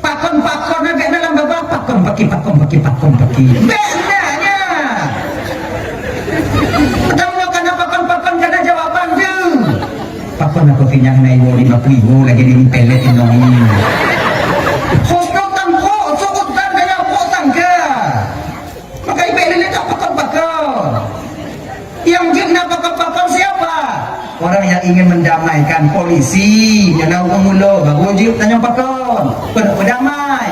Pakon-pakon na bèk na lam babah, pakon paki, pakon paki, pakon paki. Bèk na nya. Tahu nyoe kana pakon-pakon kana jawaban tu. Pakon aku sinyang na iwo lima puluh iwo lagi di pelet inong ini. Khusus tangkok, sukut dan daya kok sangka. Maka ibèk lé-lé tak pakon-pakon. Yang jeuet na pakon-pakon siapa? Orang yang ingin mendamaikan polisi, nyang na ureueng mulo, baru jeuet tanyong pakon. Pada berdamai.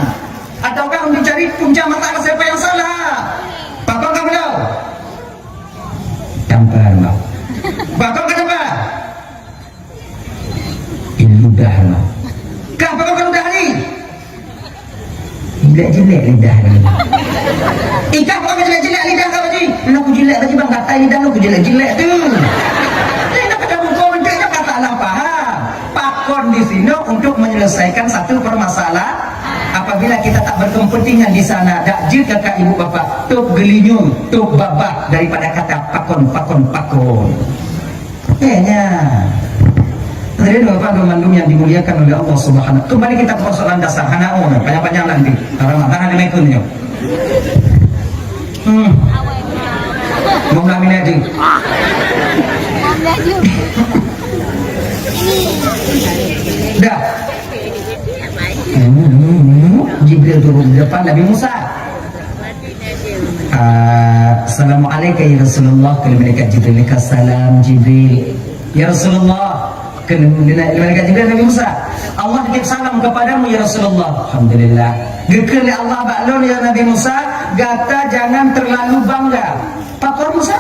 Ataukah untuk cari punca masalah siapa yang salah? Pakon ka mulo? Tampan, Bang. Pakon ka tampan? Ih, ludah nyoe. Kah pakon ludah ni? Jilék-jilék lidah ni. Ikah pakon jilék-jilék lidah kau ni? Nak kujilék lagi bang, gatai lidah nak kujilék-jilék tu. Ni nak pada buku untuk nyoe ka salah paham. Pakon di sini untuk menyelesaikan satu permasalahan. Apabila kita tak berkepentingan di sana, dak jeuet kakak ibu bapak, top geulinyueng, top babah daripada kata pakon, pakon, pakon. Eh, nya. Hadirin Bapak dan Ibu yang dimuliakan oleh Allah Subhanahu. Kembali kita ke persoalan dasar. Hana oh, panjang-panjang nanti. Ramadan ada mekun nyo. Hmm. Mau minat je. Dah. Hmm, Jibril turun di depan Nabi Musa. Ah, "Assalamualaikum ya Rasulullah," kheun malaikat Jibril. "Waalaikumsalam Jibril." "Ya Rasulullah," kheun malaikat Jibril Nabi Musa. "Allah titip salam kepadamu ya Rasulullah." Alhamdulillah. Geukheun lé Allah bak lôn, "Ya Nabi Musa, gata jangan terlalu bangga." Pakon Musa?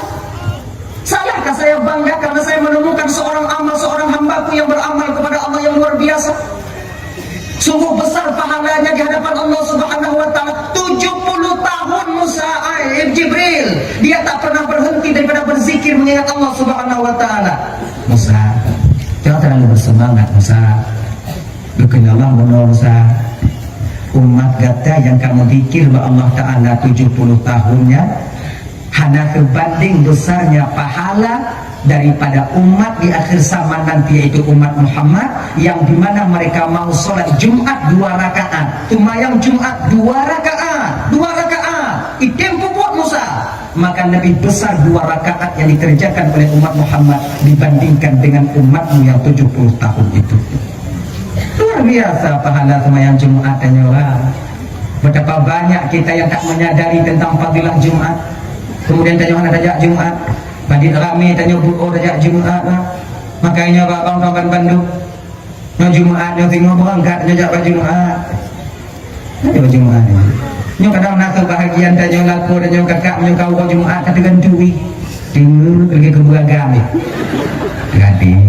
Saya bangga karena saya menemukan seorang amal, seorang hambaku yang beramal kepada Allah yang luar biasa. Sungguh besar pahalanya di hadapan Allah Subhanahu wa Ta'ala. Tujuh puluh tahun Musa, eh, Jibril, dia tak pernah berhenti daripada berzikir mengingat Allah Subhanahu wa Ta'ala. Musa, jangan terlalu bersemangat, Musa. Bukan Allah bunoe, Musa. Umat gata yang kamu zikir bak Allah Ta'ala tujuh puluh tahun nyan, hana teubanding besarnya pahala daripada umat di akhir zaman nanti, yaitu umat Muhammad, yang di mana mereka mau sholat Jumat dua rakaat, sembahyang Jumat dua rakaat, dua rakaat, item peubuet Musa, maka lebih besar dua rakaat yang dikerjakan oleh umat Muhammad dibandingkan dengan umatmu yang tujuh puluh tahun itu. Luar biasa pahala sembahyang Jumat tanyoe, ha. Betapa banyak kita yang tak menyadari tentang fadilah Jumat. Kemudian tanyoe hana tajak Jumat. Padit ramé tanyoe buet oh tajak Jumat, ha. Makanya bak bang-bang bandum, nyoe Jumat nyoe singoh beurangkat nyoe jak bak Jumat. Nyoe bak Jumat nyoe. Nyoe kadang na kebahagiaan tanyoe lakoe tanyoe kakak nyoe ka uroe Jumat ka teugantui. Deungoe lagèe keu beuragam nyoe. Gading.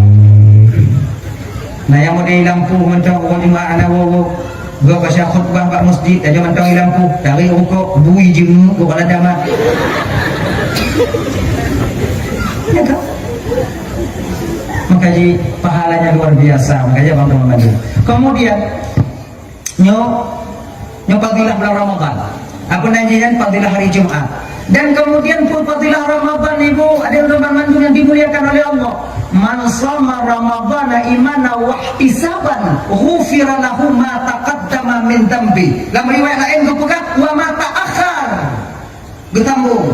Nah, nyang model lampu mantong uroe Jumat hana woe-woe. Gop baca khutbah bak masjid, tajak mantong lampu, tarék rukok, bui jeungeuk gop ala dama. Ya kan? Maka ji pahalanya luar biasa, maka ji bang teman. Kemudian, nyoe, nyoe fadilah bulan Ramadan. Apa nan jih nyan? Fadilah hari Jumat. Dan kemudian pun fadilah Ramadan, Ibu, hadirin banmandum yang dimuliakan oleh Allah. "Man shoma Ramadhana imanan wa ihtisaban, ghufira lahu ma taqaddama min dzanbi." Lam riwayat laén geupeugah, "Wa ma ta'akhkhar." Geusambung.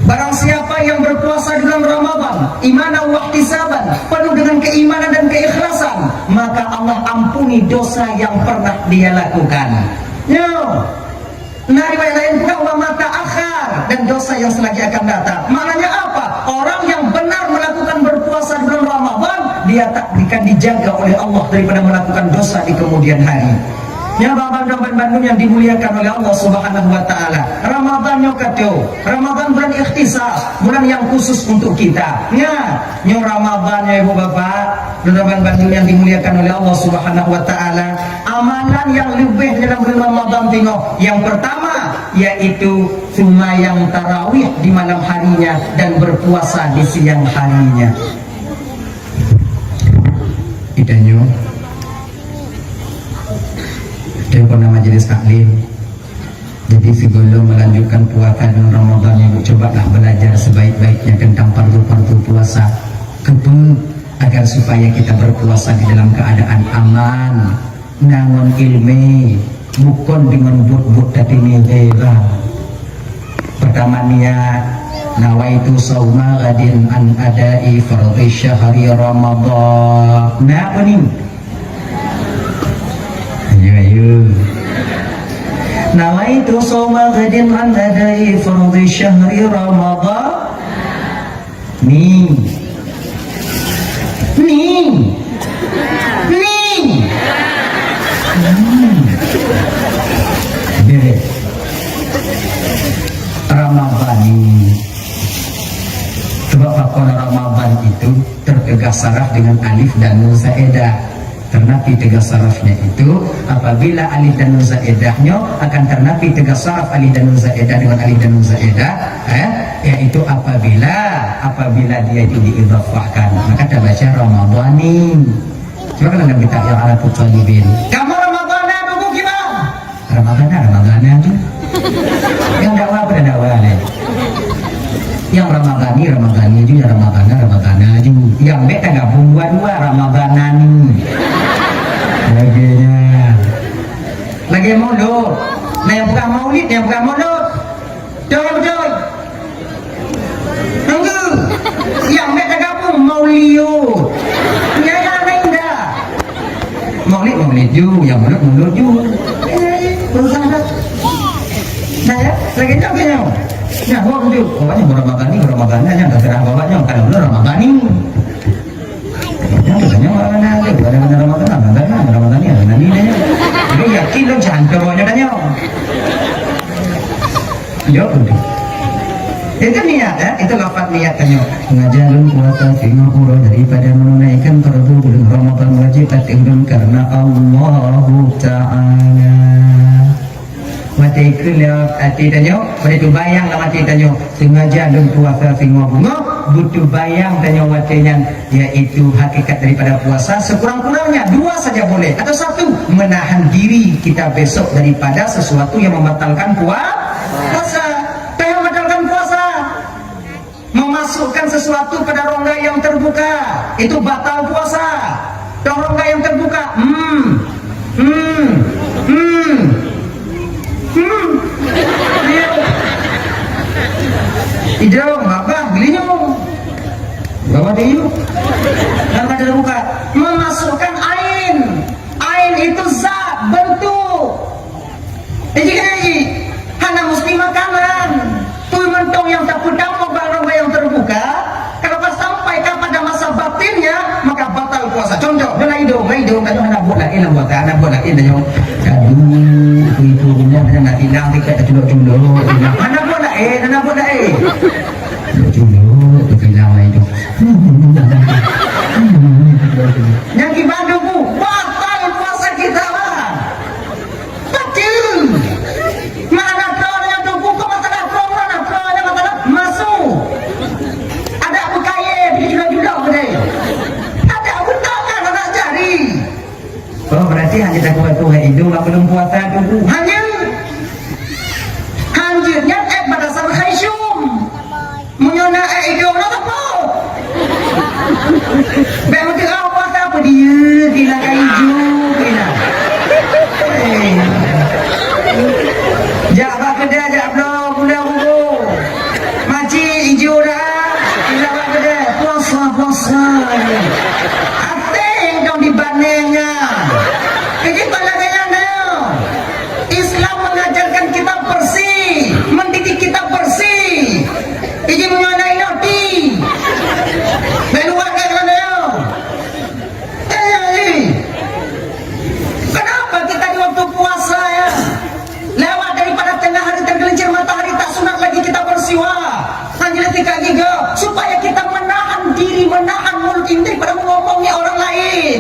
Barang siapa yang berpuasa di bulan Ramadan, imanan wa ihtisaban, penuh dengan keimanan dan keikhlasan, maka Allah ampuni dosa yang pernah dia lakukan. Nyoe. Nah, riwayat laén pula, "Wa ma ta'akhkhar," dan dosa yang selagi akan datang. Maknanya apa? Orang yang benar melakukan berpuasa di bulan Ramadan, dia tak akan dijaga oleh Allah daripada melakukan dosa di kemudian hari. Nyan, bang-bang dan bandum yang dimuliakan oleh Allah Subhanahu wa Ta'ala. Ramadan nyoe ka trok. Ramadan bulan ikhtisas, bulan yang khusus untuk kita. Nyan, nyoe Ramadan nyoe, Ibu Bapak, dan bang-bang bandum yang dimuliakan oleh Allah Subhanahu wa Ta'ala. Amalan yang leubeh dalam bulan Ramadan tinoh. Yang pertama, yaitu sembahyang tarawih di malam harinya dan berpuasa di siang harinya. Itanyoe, itanyoe pernah majelis taklim. Jadi, sebelum melanjutkan puasa dan Ramadan, Ibu, cobalah belajar sebaik-baiknya tentang fardu-fardu puasa. Kepe, agar supaya kita berpuasa di dalam keadaan aman, na ngon ileumèe, bukon deungon buet-buet tapi miré, bang. Pertama niat, "Nawaitu shauma ghadin an adai fardhi syahri Ramadan." Na apa ni? Ayo, ayo. "Nawaitu shauma ghadin an adai fardhi syahri Ramadan." Ni. Ni. Ni. Hmm. Jadi, Ramadhani. Sebab pakon Ramadhan itu tertegas saraf dengan alif dan nun zaedah. Ternapi tegas sarafnya itu apabila alif dan nun zaedah nyoe akan ternapi tegas saraf alif dan nun zaedah dengan alif dan nun zaedah, eh, yaitu apabila, apabila dia itu diidhafahkan, maka tabaca Ramadhani. Cuba kalau dalam kitab I'anatut Thalibin. Kamu Ramadhana buku kita. Ramadhana, Ramadhana tu. Nyang dakwa apa dah dakwa ni? Nyang Ramadhani, Ramadhani ju, nyang Ramadhana, Ramadhana ju. Nyang bèk tagabung dua-dua, Ramadhanani. Lagèe nyan. Lagèe mulod. Nah, nyang peugah maulid, nyang peugah mulod. Betul, betul. Tunggu. Nyang bèk tagabung mauliud. Nyang laén dah. Maulid, maulid ju, nyang mulod, mulod ju. Eh, urusan dah. Nah, ya, lagèe nyoe, lagèe nyoe. Nah, wah, betul. Pokoknya Ramadhani, Ramadhana, nyang terserah bawah nyoe, kalau belum Ramadhani. Nyang tu tanya orang mana tu, ada mana Ramadan, Ramadan, Ramadan ni, Ramadan ni tanya. Dia yakin lo jangan ke bawahnya tanya. Jawab tu. Itu niat, ya, itu lafaz niat tanyoe. Sengaja lôn puasa singoh uroe daripada menunaikan fardu bulan Ramadan wajib até ulôn karena Allahu Ta'ala. Watée ikheun lam até tanyoe, watée teubayang lam até tanyoe, sengaja lôn puasa singoh beungoh, beuteubayang tanyoe watée nyan, yaitu hakikat daripada puasa, sekurang-kurangnya dua saja boleh, atau satu, menahan diri kita besok daripada sesuatu yang membatalkan pua-, puasa. Teuh membatalkan puasa. Memasukkan sesuatu pada rongga yang terbuka, itu batal puasa. Toh rongga yang terbuka, hmm, hmm, hmm, hmm. Idong, babah, geulinyueng. Babah geulinyueng. Rongga terbuka. Memasukkan ain. Ain itu zat, bentuk. Jadi kena ji, hana mesti makanan. Peue mantong nyang tapeutamong bak rongga nyang teubuka, kalau ka sampai ka pada masa batinnya, maka batal puasa. Contoh, beulah idong, beulah idong, tanyoe hana buet laén lam puasa, hana buet laén tanyoe. Kadu, itu-itu rumoh nyang nak tinang, tiket taculok-culok, tinang. Hana buet laén, hana buet laén. Culok-culok, tinang laén tu. Nyang kiban tu, batal puasa kita, bang. Betul. Mana pro yang tunggu kok masalah pro, mana pro yang masalah masuk. Ada bukaya di jula-jula kedai. Ada utama nak cari. Oh, berarti hanya takut-takut hai idong bak buleuen puasa tunggu. Hanya. Hanya nyan eh pada salah hai syum. Meunyoe na ék idong na sapo? Bèk meuteuka puasa peue dia kina ka ijo kina. Eh. Jak bak keudè jak bloe gula bubuk. Makcik ijo dah. Kina bak keudè puasa puasa. Até dong dibaneng nya. Jadi pala gaya na. Islam mengajarkan kita bersih, mendidik kita bersih. Iji meunyoe na inong ti. Bèk luwat ka keunan nyoe. Eh, eh. Kenapa kita di waktu puasa ya? Lewat daripada tengah hari tergelincir matahari tak sunat lagi kita bersiwak. Hanya ketika giga supaya kita menahan diri, menahan mulut ini daripada mengomongi orang lain.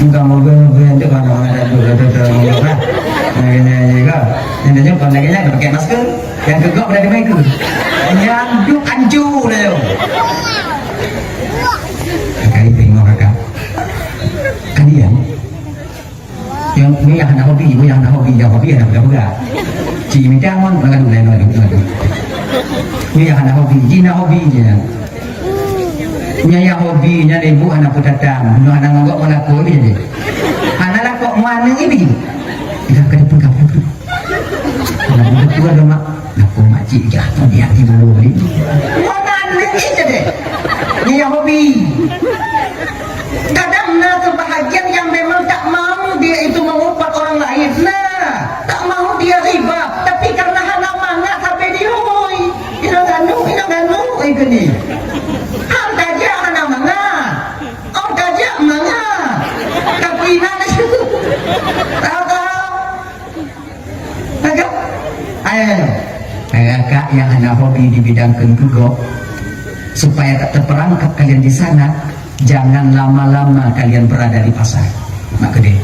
Bukan mobil-mobil yang depan orang ada tu, ada tu, orang apa? Yang ini juga. Yang ini pun lagi nak pakai masker. Yang kegok dah dimain tu. Yang duk anju dah tu. Kakak ini tengok kakak. Kalian yang ni yang ada hobi, ni yang ada hobi, yang hobi ada pegang-pegang. Cik minta mon, mengadu lain mengadu, mengadu. Ni yang ada hobi, cik nak hobi je. Nyan nyang hobi nyan ibu hana peutatang, bunoe hana ngon gok meulaku ni jadi. Hana lakoe muaneuk ibi. Dah ka dipeugah tu. Hana beutôi ada mak. Lakoe makcik jah tu dia di bulu ni. Muaneuk ibi jadi. Ni nyang hobi. Kadang na kebahagiaan yang memang tak mau dia itu mengupat orang lain. Nah, tak mau dia riba, tapi karena hana mangat sampai dioi. Inong anu, inong anu, eh, geunih. Hang tajak hana mangat. Oh, tajak mangat. Tapi inan itu. Tahu-tahu. Agak. Ayo. Kakak yang hana hobi di bidang keugok, supaya tak terperangkap kalian di sana, jangan lama-lama kalian berada di pasar. Mak kedai.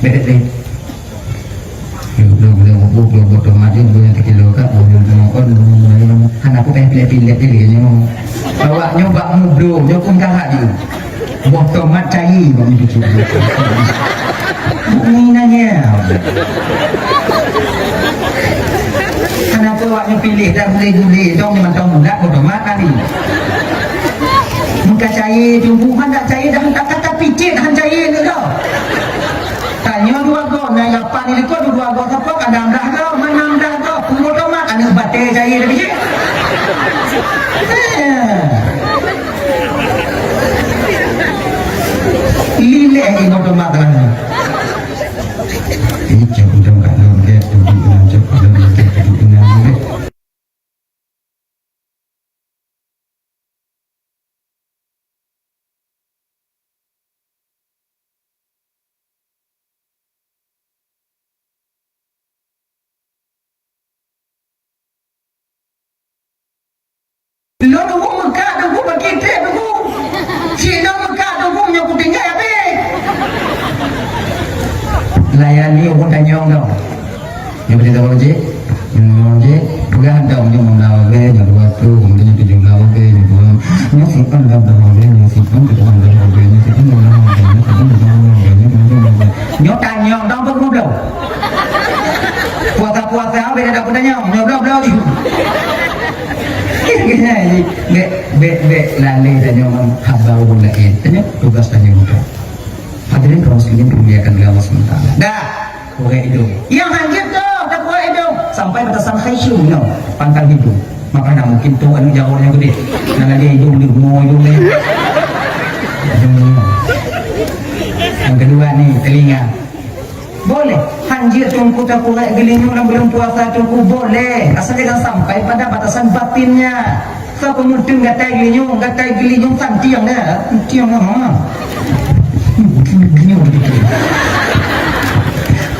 Bèk, bèk. Yuk, yuk, yuk, yuk, yuk, yuk, tomat ni, bukan sekilo, Kak. Bukan, bukan, bukan, bukan. Kan aku pengen pilih-pilih diri ni. Awak nyoba mublo, nyoba pun kalah dia. Buah tomat cair, bang, itu. Bumi nanya. Kan aku awak nyoba pilih dah gulai-gulai, dong ni mantong muda, buah tomat tadi. Muka cair, tumbuh, mana cair, dah tak kata picit, dah cair ni dah. Tanyoe dua goe, na lapan ni likot dua goe sapo ka enam belas goe, mana enam belas goe, puluh tomat aneuk batèe jai lagi. Eh. Lileh ibu tomat lah. Ini cak udang kat dalam dia, duduk dengan cak udang dia, duduk dengan dia. Lôn ureueng meukat teungku, bagi treb teungku. Cit lôn meukat teungku, nyoe kutinggai habéh. Layani ureueng tanyong dong. Nyoe beude dong cit. Nyoe cit. Peugah dong nyoe enam belas, nyoe dua puluh, nyoe tujuh belas, nyoe dua. Nyoe simpan dalam dong, nyoe simpan ke dalam dong, nyoe simpan dalam dong, nyoe simpan dalam dong, nyoe simpan dalam dong. Nyoe tanyong dong, peugah bloe. Puasa-puasa habéh dak tanyong, nyoe bloe-bloe. Bèk, bèk, bèk lalé tanyoe ngon haba ureueng laén. Tanyoe tugaih tanyoe muka. Hadirin kaum muslimin dimuliakan oleh Allah Subhanahu wa Taala. Dah, kurek idong. Nyang hanjeuet tu, takurek idong. Sampai batasan khasyum nyoe, pangkal idong. Maka na mungkin tu anu jawab nyang gede. Nyang ada idong ni, mo idong ni. Yang kedua ni, telinga. Boleh. Hanjeuet teungku takurek geulinyueng lam buleuen puasa teungku, boleh. Asal jangan sampai pada batasan batinnya. Soe peumeuteung gatai geulinyueng, gatai geulinyueng santiang dah. Santiang dah, ha. Geulinyueng begitu.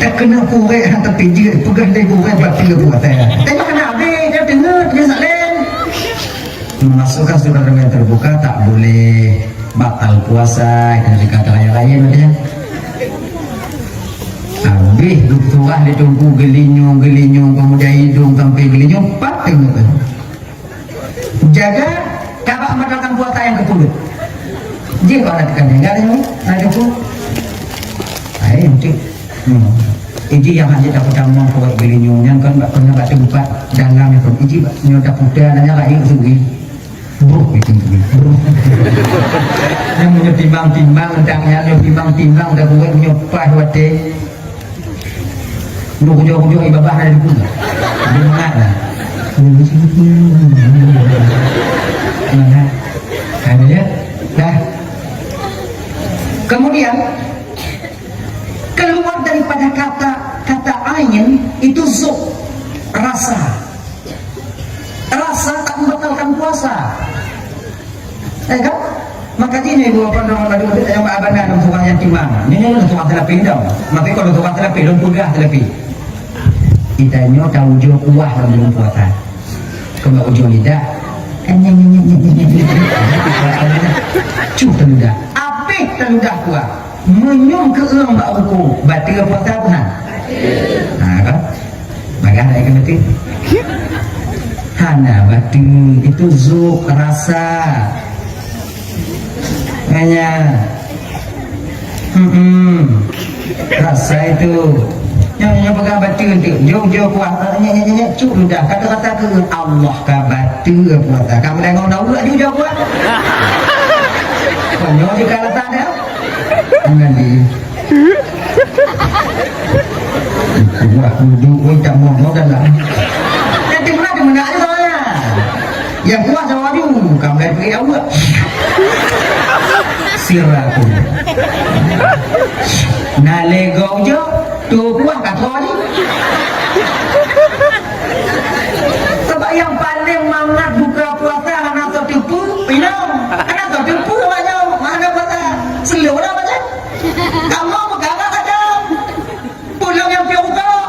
Tak kena kurek, ha, tapi jeuet peugah deh kurek batin puasa. Tapi hana habéh, dia deungoe, dia sakleh. Memasukkan surat yang terbuka tak boleh, batal puasa, itu juga ada yang lain katanya. Habéh duk surah di teungku geulinyueng, geulinyueng, pemuda idong sampai geulinyueng, pat tengok tu. Jaga, ka bak membatalkan puasa nyang keupeuet. Jih kau nak tekan jaga ni, nak jumpa. Hai, nanti. Hmm. Iji nyang hana dapat tamong kawat geulinyueng nyan kan bak pernah bak tempat dalam itu. Iji bak nyoe daputa nanya rakyat sendiri. Bruh, itu sendiri. Bruh. Yang punya timbang-timbang, entah yang punya timbang-timbang, dah buat punya pas watèe. Lu kujok-kujok ibadah ada di pun. Dia mangat lah. Mana? Ada ya? Dah. Kemudian, keluar daripada kata, kata ain itu zuk, rasa. Rasa tak membatalkan puasa. Eh kan? Maka jih nyoe ibu bapa droe madu, nyang bak abana lôn surah nyang timang. Nyoe, nyoe lôn surah teulapih dong. Maka kalau surah teulapih, lôn peugah teulapih. Kita nyoe taujoe kuah lam buleuen puasa. Keu bak ujoe lidah. Cuh taludah. Apéh taludah kuah. Meunyoe keueung bak rukuk, bateue puasa pun hana. Ha, kan? Bagah dak ikeu bateue? Hana bateue, itu zuk, rasa. Hanya, hmm, rasa itu. Nyoe, nyoe peugah bateue tu. Jauh-jauh kuah. Nyek, nyek, nyek, nyek, cuk ludah. Kata-kata ke Allah ka bateue puasa. Kamu dengar nak ulat juga kuah. Konyol je kalau tak ada. Ngan di. Wah, duduk, woi, tak mau, mau dalam. Nanti pula dia menak je soalnya. Yang kuah sama laju, kamu dah pergi awak. Silakan. Nah, lego je, tu kuah kat kau ni. Sebab yang paling mangat buka puasa hana tertipu, minum. Hana tertipu, banyak, mana puasa. Seluruh lah macam. Kamu pegang lah kacau. Pulang nyang piôh ukeue.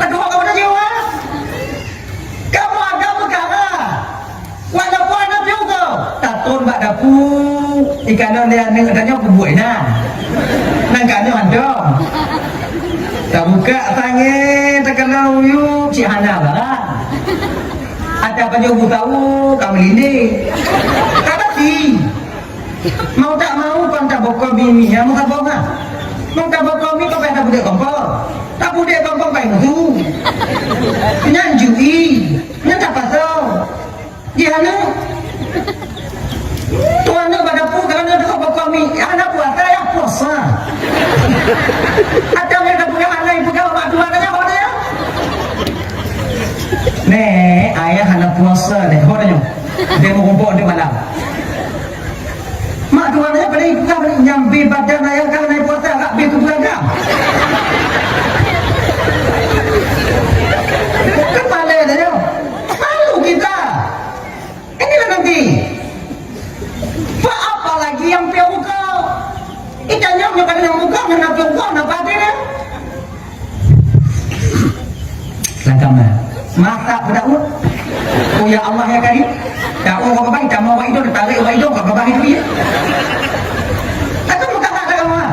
Aduh, kau dah jiwa. Kamu agak peukara. Walaupun aneuk piôh ukeue. Taton bak dapu. Ikan lôn lé aneuk tanyoe peubuet na. Nang ka nyoe hantom. Tabuka tangai, takalon uyueb, cit hana barang. Ata pajoh butau, ka meulindé. Ka basi. Mau tak mau, kon taboko mi, mi nyang meusaboh ha. Mau taboko mi, kon payah tapudek kompor. Tapudek kompor payah musu. Nyan jui, nyan tapasoe. Di hana. Tuan na bak dapu, kalau na taboko mi, hana puasa, ya puasa. Atau yang dapu yang hana ibu kau, mak tuan na, ho na. Nek, ayah hana puasa, nek, ho na. Dia mau kumpul di malam. Mak tuan nyoe paléng ikah nyang bri badan ayah ka hana puasa, ka bri keu peuragam. Kan malèe dah nyoe. Malu kita. Inilah nanti. Apa lagi nyang piôh ukeue? Kita nyang nyoe kada nyang buka, nyang na piôh ukeue, na padé dah. Langkah mana? Masak peudaun. Ya Allah ya Karim. Ya Allah, Bapak, kita mau wai dong, tarik wai dong, Bapak itu ya. Aku bukan ada kamu.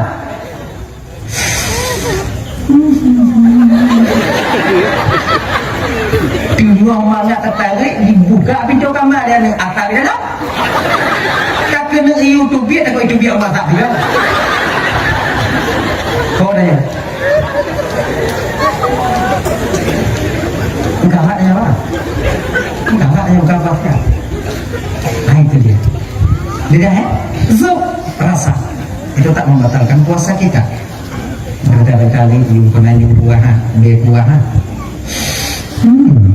Teungoh mangat tatarék, dibuka pintoe kama, dia ni asal di dalam. Tak kena YouTube, tak kena YouTube, masak dia. Kau dah ya? Enggak ada ya, Pak? Enggak ada ya, enggak apa-apa. Nah, itu dia. Dia dah, eh? Zuk, rasa. Itu tak membatalkan puasa kita. Berkali-kali yue pernah yue buah, ha, bèe buah, ha. Hmm.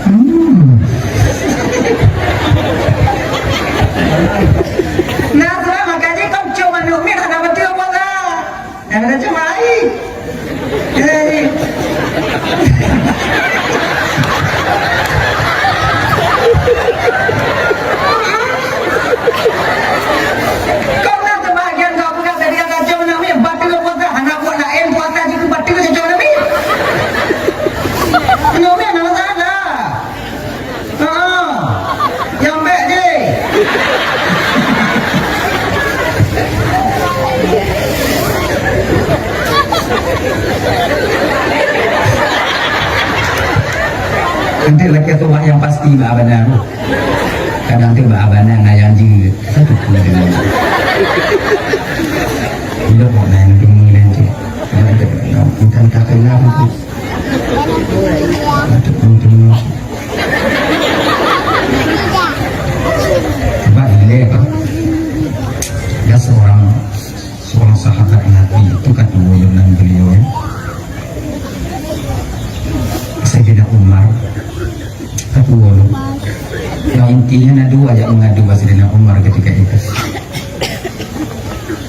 Hmm. Nah, tu lah, makanya kau cuma manok miet hana beutôi apa lah. Hana beutôi cuma ai. Eh. Kau na teubahagian kau peugah tadi, anak jong aneuk miet, bateue puasa, hana buet laén puasa jih keu bateue jong aneuk miet. Aneuk miet hana masalah. Ha. Nyang bèk jih. Enteuk lakèe tuha nyang pasti bak abana tu. Kadang tu bak abana ngayang jeuet. Satu pun dia. Bila mau main demi nanti. Bukan tak kenal tu. Untuk demi. Sebab bila apa? Dia seorang, seorang sahabat Nabi itu kan dulu dengan beliau, ya. Sayyidina Umar. Satu dulu. Yang intinya na dua yang mengadu bak Saidina Umar ketika itu.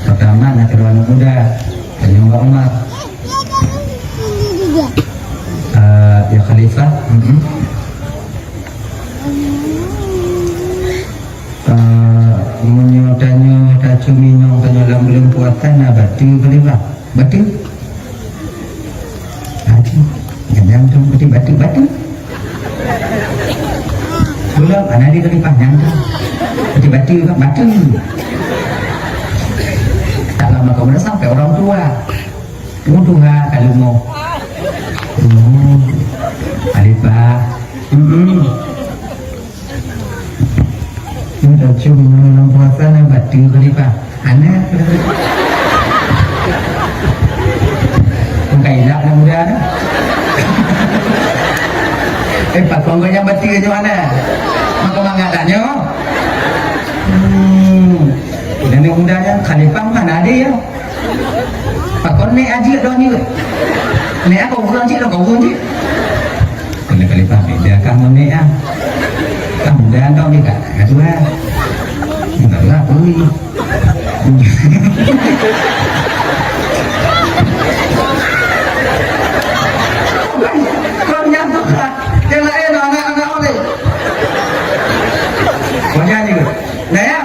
Pertama, na keudua aneuk muda, tanyong bak Umar. Eh, ya Khalifah, mm-mm. Eh, meunyoe tanyoe tacuri nyoe, tanyoe lam buleuen puasa na bateue Khalifah. Bateue? Bateue. Kadang tu beutôi bateue, bateue. Belum, anak dia tadi panjang tu. Beutôi bateue, bateue. Tak lama kemudian sampai orang tua. Wudu ha, kalau mau. Oh, Khalifah. Hmm. Ni dah cium minum dalam puasa lah, bateue Khalifah. Anak. Bukan ilak anak muda ni. Eh, pakon kau yang bateue nyoe anak. Maka mangat tak nyoe? Hmm. Dan yang muda ni Khalifah mana ada ya? Pakon nek ajik dong ni. Nek aku urang cik dong, kau urang cik. Kena Khalifah beda kah ngon nek ah. Kah muda kau ni kak, kak tua. Enggak lah, ui. Kau nyangkut lah. Yang lain anak-anak oleh. Kau nyanyi ke? Nah ya.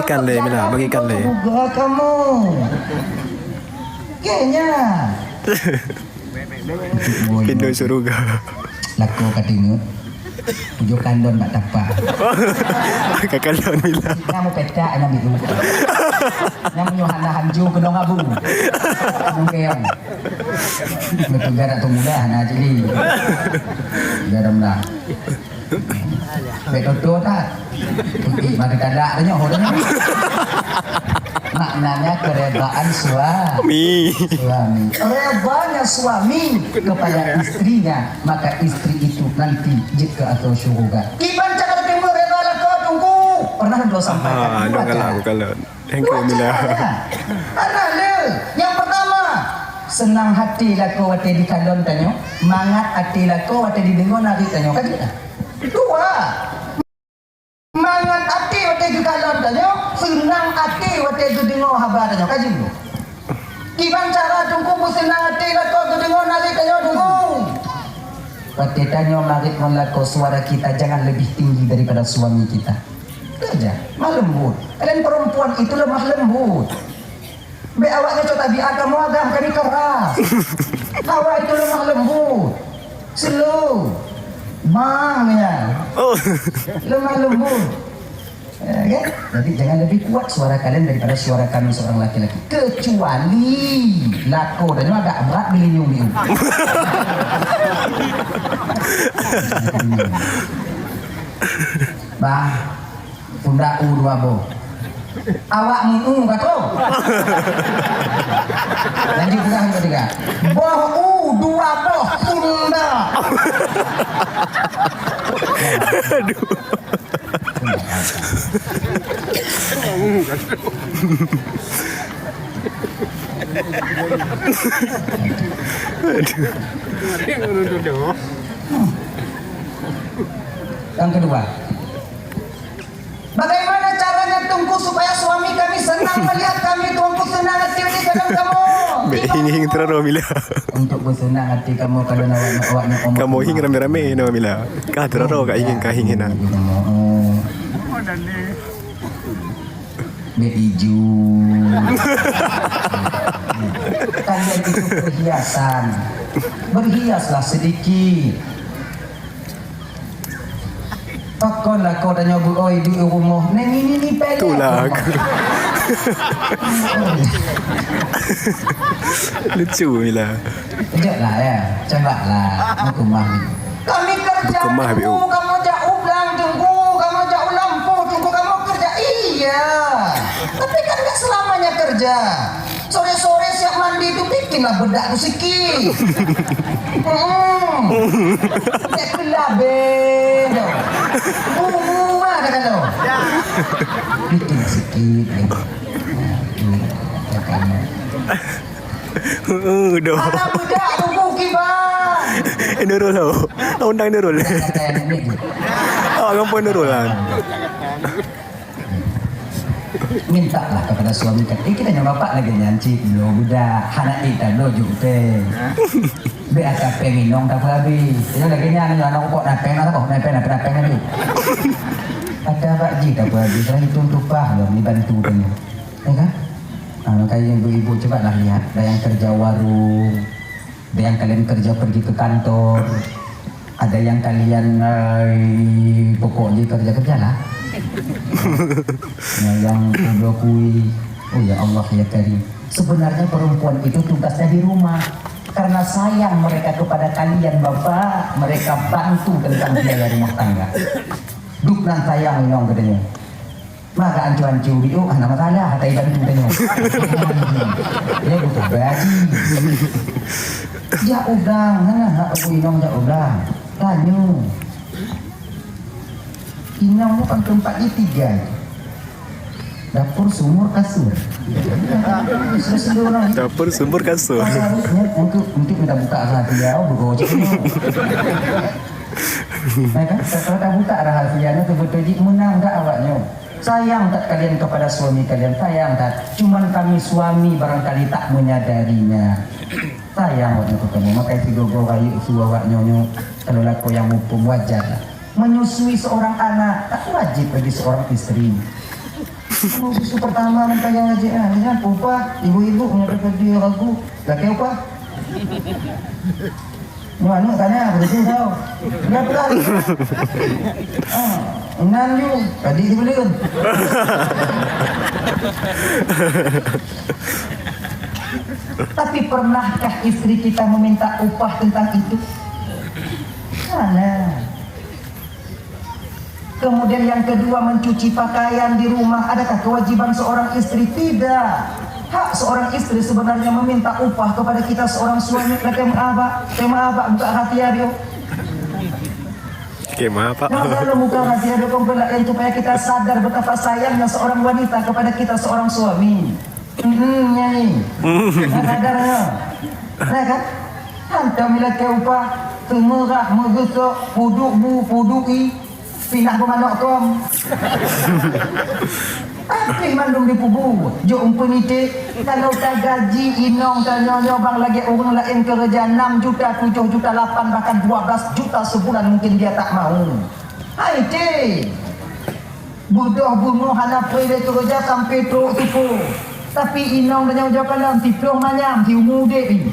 Kan lé, Mila, bagi kan lé. Buka kamu. Kayaknya. Pintu syurga. Lakoe ka deungoe. Tujoh kalon bak tapak. Ka kalon, Mila. Nyang meupetak nyang biru. Nyang meunyoe hana hanjo keunong abu. Mungkin. Beutôi garak tu mudah hana jadi. Garam dah. Bèk tutoe that. Putih mata kadak tanyong ho tanyong. Maknanya keredaan sua-, Mi. Suami. Redanya suami kepada istrinya, maka istri itu nanti jeuet keu ateueh syurga. Kiban cara timbul reda lakoe Teungku? Pernah dua sampaikan. Ah, dua dong kalah, cara. Bukan lah. Thank you, Mila. Dua cara. Karena le, yang pertama, senang hati lakoe watèe dikalon tanyoe, mangat até lakoe watèe dideungoe narit tanyoe. Ka jeuet dah. Dua, mangat até watèe geukalon tanyoe, seunang até watèe geudeungoe haba tanyoe. Ka jeuet. Kiban cara Teungku beuseunang até lakoe geudeungoe narit tanyoe, Teungku? Watèe tanyoe marit ngon lakoe, suara kita jangan lebih tinggi daripada suami kita. Kerja, lemah lembut. Kalian perempuan itu lemah lembut. Bèk awak nyoe cok tabiat kamoe agam, kami keras. Awak itu lemah lembut. Slow. Bang, ya. Oh. Lemah lembut. Ya, kan? Jadi jangan lebih kuat suara kalian daripada suara kami seorang laki-laki. Kecuali lakoe tanyoe agak berat geulinyueng. Bah, pundak u dua boh. Awak mu ka tu. Lanjut pegang yang ketiga. Boh u dua boh pundak. Aduh. Yang kedua, bagaimana caranya Teungku supaya suami kami senang melihat kami, Teungku senang hati di dalam kamu? Bèk hing-hing teuraro, Mila. Untuk bersenang hati kamu, kalau nak awak nak, awak nak ngomong. Kamu hing ramé-ramé, no, Mila. Kah teuraro, kah hing, kah hing hinan. Bèk iju. Kalian itu perhiasan. Berhiaslah sedikit. Pakon lakoe tanyoe beuoi di rumoh. Neng ini ni pelet. Itulah aku. Lucu, Mila. Kejap lah, ya. Coba lah. Hukumah ni. Kami kerja, Hukumah, Teungku, Bu. Kamu jak u blang, Teungku. Kamu jak u lampôh, Teungku. Kamu kerja. Iya. Tapi kan nggak selamanya kerja. Sore-sore siap mandi tu bikinlah bedak tu sikit. Hmm. Bèk keulabeh tu. Bunga dah kalau. Bikin sikit. Ya, ini. Heeh, doh. Anak budak tunggu kiban. Eh, Nurul tau. Undang Nurul. Awak gampang Nurul lah. Mintalah kepada suami ka, eh, kita nyoe bapak lagèe nyan cit, bloe budak, hana ék tabloe juk péng. Bèk ata péng inong tapeuhabéh. Nyoe lagèe nyan, aneuk rukok na péng, na péng, na péng, na péng, na péng. Ata bak jih tapeuhabéh, sekarang itu tumpah lom dibantu teuh. Ya kan? Ah, makanya ibu-ibu cobalah lihat, ada yang kerja warung, ada yang kalian kerja pergi ke kantor, ada yang kalian, eh, pokok je kerja-kerjalah. Ya, yang kubloe kui. Oh ya Allah ya Karim. Sebenarnya perempuan itu tugasnya di rumah. Karena sayang mereka kepada kalian Bapak, mereka bantu tentang biaya rumah tangga. Duk nan sayang inong katanya. Maka ancu-ancu biôh, hana masalah, hana ibantu tanyoe. Ya, beutôi, Pak Haji. Jak u blang, hana hak Abu Inong jak u blang. Tanyoe. Inong nyoe kan teumpat jih tiga. Dapur, sumur, kasur. Sesudah orang. Dapur, sumur, kasur. Harusnya untuk, untuk kita buka rahasia, oh, begoce. Ya kan? Kalau kita buka rahasianya, beutôi jih meunang dak awaknyoe. Sayang that kalian kepada suami kalian, sayang that. Cuman kami suami barangkali tak menyadarinya. Sayang awaknyoe keu kamoe. Maka sigoe-goe rayeuk su awaknyoe nyoe, kalau lakoe nyang muphom wajar lah. Menyusui seorang anak tak wajib bagi seorang istri. Kamu susu pertama nang kaya aja ah. Ini kan upah ibu-ibu menyatakan dia ragu. Laki upah. Nyoe aneuk tanya begitu tau. Dia pulang. Ah, nan yu tadi dibelikan. Tapi pernahkah istri kita meminta upah tentang itu? Mana? Kemudian yang kedua, mencuci pakaian di rumah. Adakah kewajiban seorang istri? Tidak. Hak seorang istri sebenarnya meminta upah kepada kita seorang suami. Lagèe meu'ah bak, lagèe meu'ah bak buka rahasia dia. Oke, maaf, Pak. Nah, kalau buka rahasia dia, kong pula, eh, supaya kita sadar betapa sayangnya seorang wanita kepada kita seorang suami. Hmm, nyai. Nah, sadar ya. Nah, kan? Hantom ilakèe upah, seumeurah, meugeusok, puduk bu, puduk i, pinah beumanok kom. Tapi mandum dipubu, jok umpeunitik, kalau tagaji inong tanyoe nyoe bang lagèe ureueng laén keureuja enam juta, tujoh juta, lapan, bahkan dua belas juta sebulan mungkin dia tak mau. Hai, cik. Beudôh beungoh hana preh lé keureuja sampoe trok tupo. Tapi inong dan nyang jok kalon siplôh manyam siumu udép jih.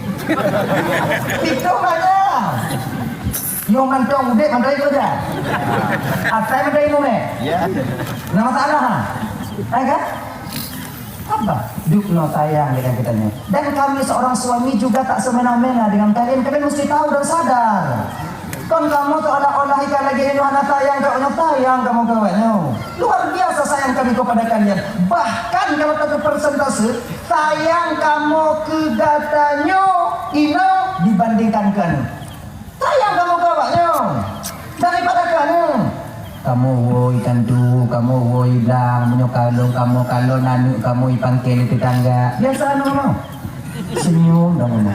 Siplôh manyam. Nyoe mantong udép mantong keureuja. Asai mantong ilmu meh. Ya. Na masalah ha? Hai kan? Apa? Duk no sayang dengan kita nyoe. Dan kami seorang suami juga tak semena-mena dengan kalian. Kalian mesti tahu dan sadar. Kon kamoe seolah-olah ikan lagi nyoe hana sayang keu nyoe, sayang kamoe keu awak nyoe. Luar biasa sayang kami kepada kalian. Bahkan kalau kita persentase, sayang kamoe keu gata nyoe inoe dibandingkan keu aneuk. Sayang kamoe keu awak nyoe daripada keu aneuk. Kamoe woe tantu, kamoe woe blang, meunyoe kalon kamoe kalon aneuk kamoe ipangke lé tetangga. Biasa aneuk kamoe. Senyum dong.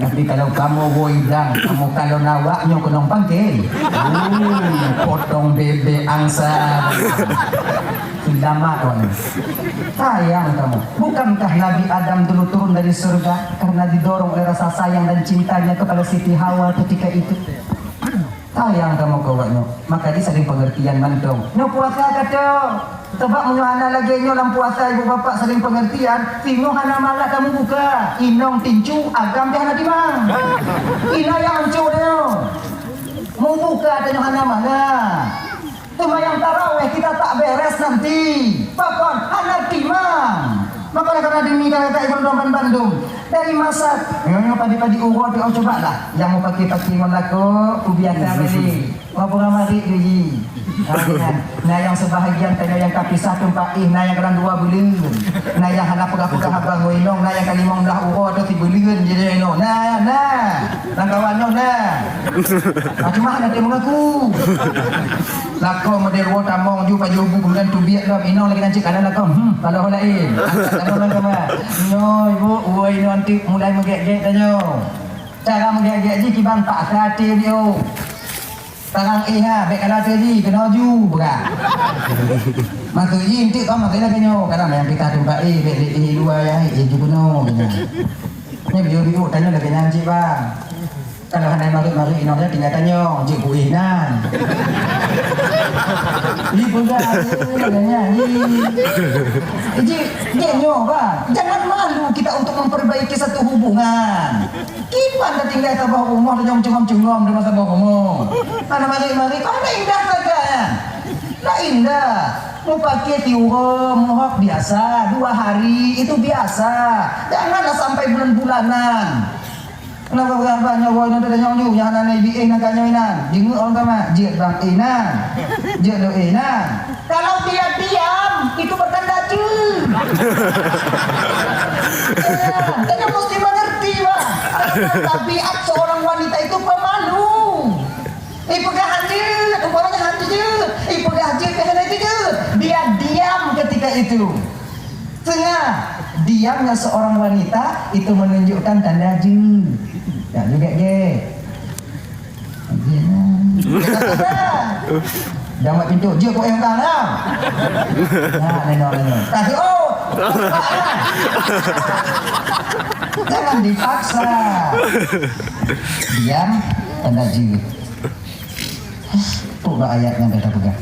Tapi kalau kamoe woe idang, kamoe kalon awak nyoe keunong pangke. Uh, potong bebek angsa. Selamat wan. Sayang kamoe. Bukankah Nabi Adam dulu turun dari surga karena didorong oleh rasa sayang dan cintanya kepada Siti Hawa ketika itu? Sayang kamoe keu awak nyoe, maka di saling pengertian mantong. Nyoe puasa ka teuh. Sebab meunyoe hana lagèe nyoe lam puasa ibu bapak saling pengertian, singoh hana mangat kamoe buka. Inong tincu, agam pih hana timang. Ina nyang ancô nyoe. Meu buka tanyoe hana mangat. Seumayang tarawih kita tak beres nanti. Pakon hana timang. Maka oleh karena demikian kata ibu dan bandum. Dari masa nyoe padi-padi uroe tu, oh, coba lah. Nyang meupaké-paké ngon lakoe, kubiasa tadi. Walaupun ramai duit lagi. Nah, nyang sebahagian tanya nyang ka pisah teumpat, eh, na nyang kadang dua buleuen. Na nyang hana peugah-peugah haba ngon inong, na nyang ka limong blah uroe atau sibuleuen je inong. Nah, nah. Lam kawan nyoe, nah. Ah, cuma hana teumeungaku. Lakoe model woe tamong ju pajoh bu buleuen teubiet lom inong lagèe nan cit kana lakoe. Hmm, kalau laén. Kalau lam kamar. Nyoe ibu, woe inong tik mulai meugèk-gèk tanyoe. Cara meugèk-gèk jih kiban paksa até dia. Tarang éh ha, bèk kala teuji keunoe ju peugah. Maka jih enteuk kau makai lagèe nyoe, kadang nyang pita teumpat éh, bèk lé éh luwa ya, éh ju keunoe nya. Nyoe biu-biu tanyoe lagèe nyan cit bang. Kalau hana marit-marit inong dia tinggal tanyong, jeuet ku éh nan. Ji peugah lagèe nyan. Ji, ji nyoe bang, jangan malu kita untuk memperbaiki satu hubungan. Kiban tatinggai saboh rumoh tanyong cungom-cungom di masa boh rumoh. Hana marit-marit, kau hana indah sagai nyan. Hana indah. Meupaké siuroe, meuhok biasa, dua hari, itu biasa. Janganlah sampai bulan-bulanan. Kenapa berapa nyoe woe nyoe tanyong ju, nyang hana na jiéh nan ka nyoe nan. Jingeuet orang kama, jeuet bang éh nan. Jeuet lo éh nan. Kalau dia diam, itu pertanda jeuet. Ya, kita mesti mengerti, Pak. Tabiat seorang wanita itu pemalu. Ipeugah han jeuet, umpamanya han jeuet. Ipeugah jeuet, kan han jeuet. Dia diam ketika itu. Tengah diamnya seorang wanita itu menunjukkan tanda jeuet. Ya, juga, ge. Jangan pintu, jeuet kok yang karam. Nah, nengok, nengok. Kasih, oh. Jangan dipaksa. Diam, tanda jeuet. Tuh ayat yang dah pegang.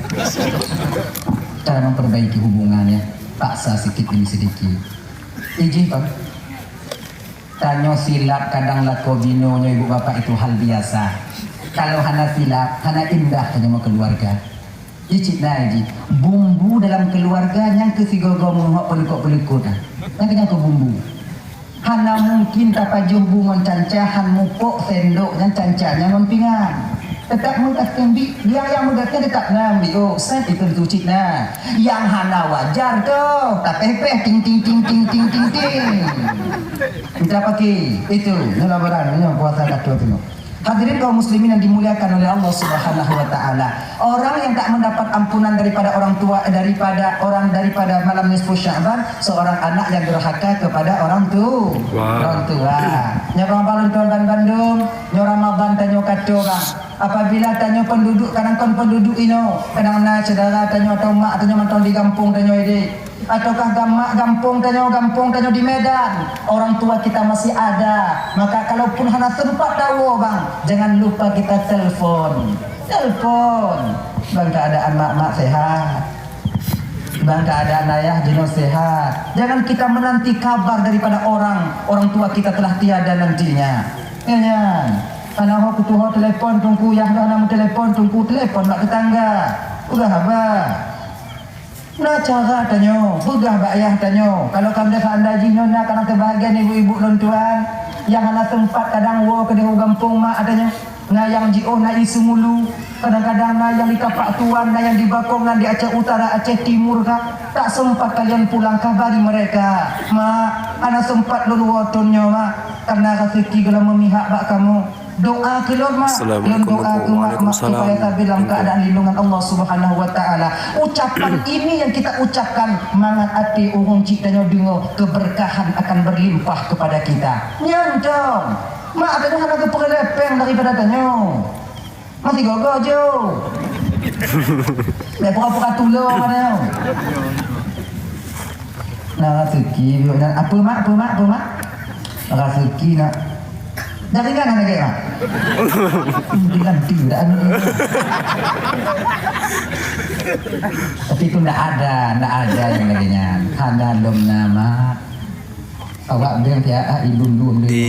Cara memperbaiki hubungan, ya, paksa sikit demi sedikit. Ijih, Bang. Tanyoe silap kadang lakoe binoe nyoe, ibu bapak, itu hal biasa. Kalau hana silap, hana indah tanyoe meukeuluwarga. Ji cit na ji, bumbu dalam keuluwarga nyang keu sigoe-goe meuhok peuleukot-peuleukot, ah. Nyang keu nyan keu bumbu. Hana mungkin tapajoh bu ngon canca han mupok sendok nyan, canca nyan ngon pingan. Teutap meugaséh bi, dia nyang meugaséh teutap na bi, oh, sép itu tucit na. Nyang hana wajar tu, tapéh-péh ting, ting, ting. Minta pakai itu, nyoe labaran, nyoe puasa katoe tu. Hadirin kaum muslimin yang dimuliakan oleh Allah Subhanahu wa taala. Orang yang tak mendapat ampunan daripada orang tua, daripada orang, daripada malam nisfu Sya'ban, seorang anak yang durhaka kepada orang tu-, Wah. orang tua. Nyoe Ramadan tuan dan bandum, nyoe Ramadan tanyoe katoe, Bang. Apabila tanyoe penduduk, kadang kon penduduk inoe, kadang na syedara tanyoe atau mak tanyoe mantong di gampông tanyoe, dek. Ataukah gam-, mak gampông tanyoe, gampông tanyoe di Medan, orang tua kita masih ada, maka kalaupun hana sempat tawoe, Bang, jangan lupa kita telepon. Telepon. Bang, keadaan mak-mak sehat? Bang, keadaan ayah jinoe sehat? Jangan kita menanti kabar daripada orang, orang tua kita telah tiada nantinya. Ya, ya. Hana ho kutuho telepon Teungku, yah hana meutelepon Teungku, telepon bak tetangga. Peugah haba. Na cara tanyoe, peugah bak ayah tanyoe. Kalau ka lheueh seandai jih nyoe na, kana teubahagian ibu-ibu lôn tuan, nyang hana sempat kadang woe keudeh u gampông mak tanyoe. Na nyang jiôh na i Seumulu, kadang-kadang na nyang di Tapak Tuan, na nyang di Bakongan, di Aceh Utara, Aceh Timur ka. Tak sempat kalian pulang, kabari mereka. "Mak, hana sempat lôn woe thon nyoe, Mak, karena raseuki gohlom meumihak bak kamoe." Doa keu lôn, Mak. Lôn doa keu mak, mak supaya sabe lam keadaan lindungan Allah Subhanahu wa Taala. Ucapan ini yang kita ucapkan, mangat até ureueng chik tanyoe deungoe, keberkahan akan berlimpah kepada kita. Nyan cong. Mak tanyoe hana geupeureulée péng daripada tanyoe. Masih gogoh jo. Dah pura-pura tulông tanyoe. Nah, raseuki, apa, Mak? Apa, Mak? Apa, Mak? Raseuki nak. Dah ringan aneuk lagèe, Mak? Ringan tu dah aneuk ni. Tapi tu ndak ada, ndak ada nyang lagèe nyan. Hana lom na, Mak. Awak beng pihak, ah, ilun dua. Di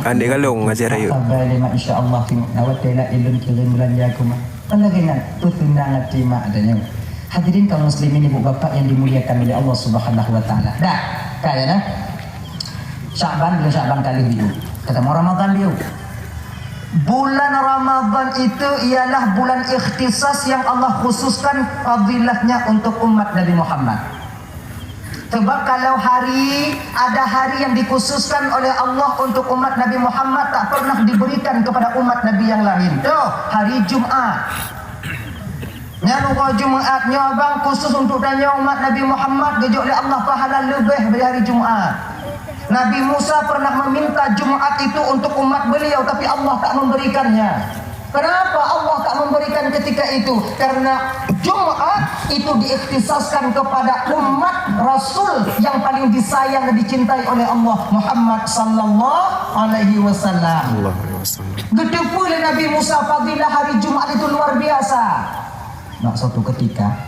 Andék Galong, Aceh Rayeuk. Sabar deh, Mak, insya Allah, tengok. Awak tela ilun kirim belanja aku, Mak. Kan lagèe nyan, tu tunang até mak tanyoe. Hadirin kaum muslimin, ibu bapak yang dimuliakan oleh Allah Subhanahu wa Taala. Dah, kaya dah. Sya'ban, bulan Sya'ban ka lheueh biôh. Kata mau Ramadan biôh. Bulan Ramadan itu ialah bulan ikhtisas yang Allah khususkan fadilahnya untuk umat Nabi Muhammad. Sebab kalau hari, ada hari yang dikhususkan oleh Allah untuk umat Nabi Muhammad, tak pernah diberikan kepada umat Nabi yang lain. Tuh, hari Jumat. Nyan uroe Jumat nyoe, Bang, khusus untuk tanyoe umat Nabi Muhammad, geujok lé Allah pahala leubeh dari hari Jumat. Nabi Musa pernah meminta Jumat itu untuk umat beliau, tapi Allah tak memberikannya. Kenapa Allah tak memberikan ketika itu? Karena Jumat itu diikhtisaskan kepada umat Rasul yang paling disayang dan dicintai oleh Allah, Muhammad sallallahu alaihi wasallam. Sallallahu alaihi wasallam. Geuteupeue lé Nabi Musa fadilah hari Jumat itu luar biasa. Nah, suatu ketika,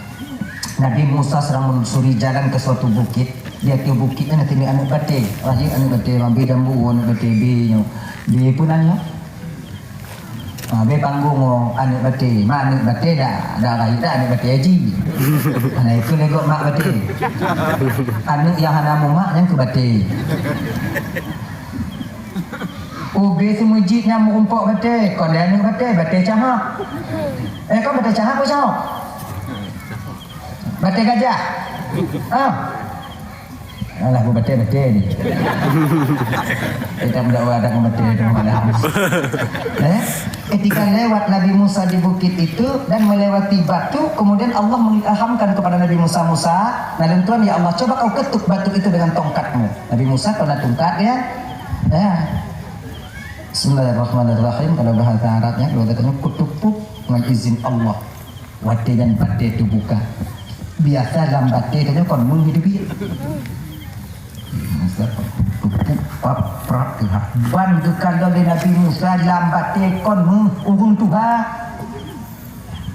Nabi Musa sedang menelusuri jalan ke suatu bukit. Di ateueh bukit nyan na teuneuk aneuk batèe. Rayeuk aneuk batèe, mabé jambu aneuk batèe, bèe nyoe. Bèe peue nan nyoe? Ah, bèe panggong, oh, aneuk batèe. Ma aneuk batèe dak, dak rayeuk dak aneuk batèe haji. Hana ikôt lé gob mak batèe. Aneuk nyang hana mumak nyan keuh batèe. Ubé seumeujid nyang meurumpok batèe, kon lé aneuk batèe, batèe cahak. Eh, kon batèe cahak, kon cahak? Batèe gajah. Ah. Alah, bu batèe-batèe ni. Kita meudakwah adak ngon batèe tu malam. Eh? Ketika lewat Nabi Musa di bukit itu dan melewati batu, kemudian Allah mengilhamkan kepada Nabi Musa, "Musa, nah, lôn tuan, ya Allah, coba kau ketuk batu itu dengan tongkatmu." Nabi Musa kena tongkat dia. Ya. Bismillahirrahmanirrahim. Kalau bahasa Arabnya, kalau katanya kutupuk dengan izin Allah. Watèe nyan batèe teubuka. Biasa lam batèe tanyoe kon meuh hidup. Tupuk pap prak teuhah. Ban geukalon lé Nabi Musa lam batèe kon meuh ureueng tuha.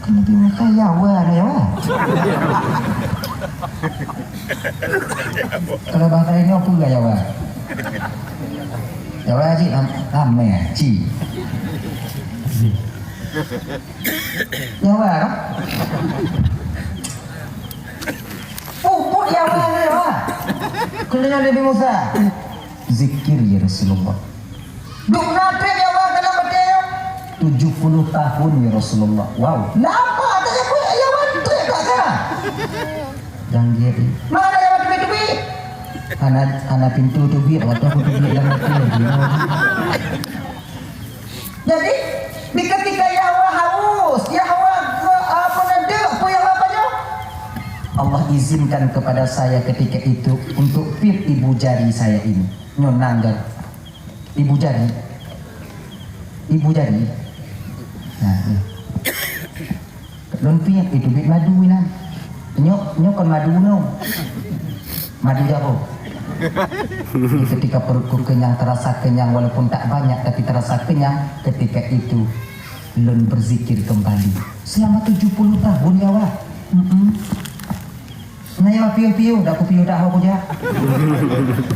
Nabi Musa Yawa, Yawa. Kalau bahasa Indonesia apa Yawa? Yawa cik, am-, ameh cik. Yawa kan? Pupuk Yawa, Yawa. Kena Nabi Musa. Zikir ya Rasulullah. Duk na treb Yawa dalam batée. Tujuh puluh tahun ya Rasulullah. Wow. Napa ada Yawa, Yawa treb kat sana? Jangan dia. Mana Yawa teubiet-teubiet? Hana, hana pintu teubiet, waktu aku teubiet dalam batée. Jadi, di ketika Yawa haus, Yawa ke, apa, na deuk, apa Yawa apa nyoe? Allah izinkan kepada saya ketika itu untuk piep ibu jari saya ini. Nyoe nangga. Ibu jari. Ibu jari. Nah, ni. Lôn piep itu bit madu inan. Nyoe, nyoe kon madu nyoe. Madu jaro. Jadi ketika perutku kenyang, terasa kenyang, walaupun tak banyak tapi terasa kenyang, ketika itu lôn berzikir kembali. Selama tujuh puluh tahun ya, Wak. Mm-mm. Nah, ya, piôh-piôh, dah aku piôh dah aku jak.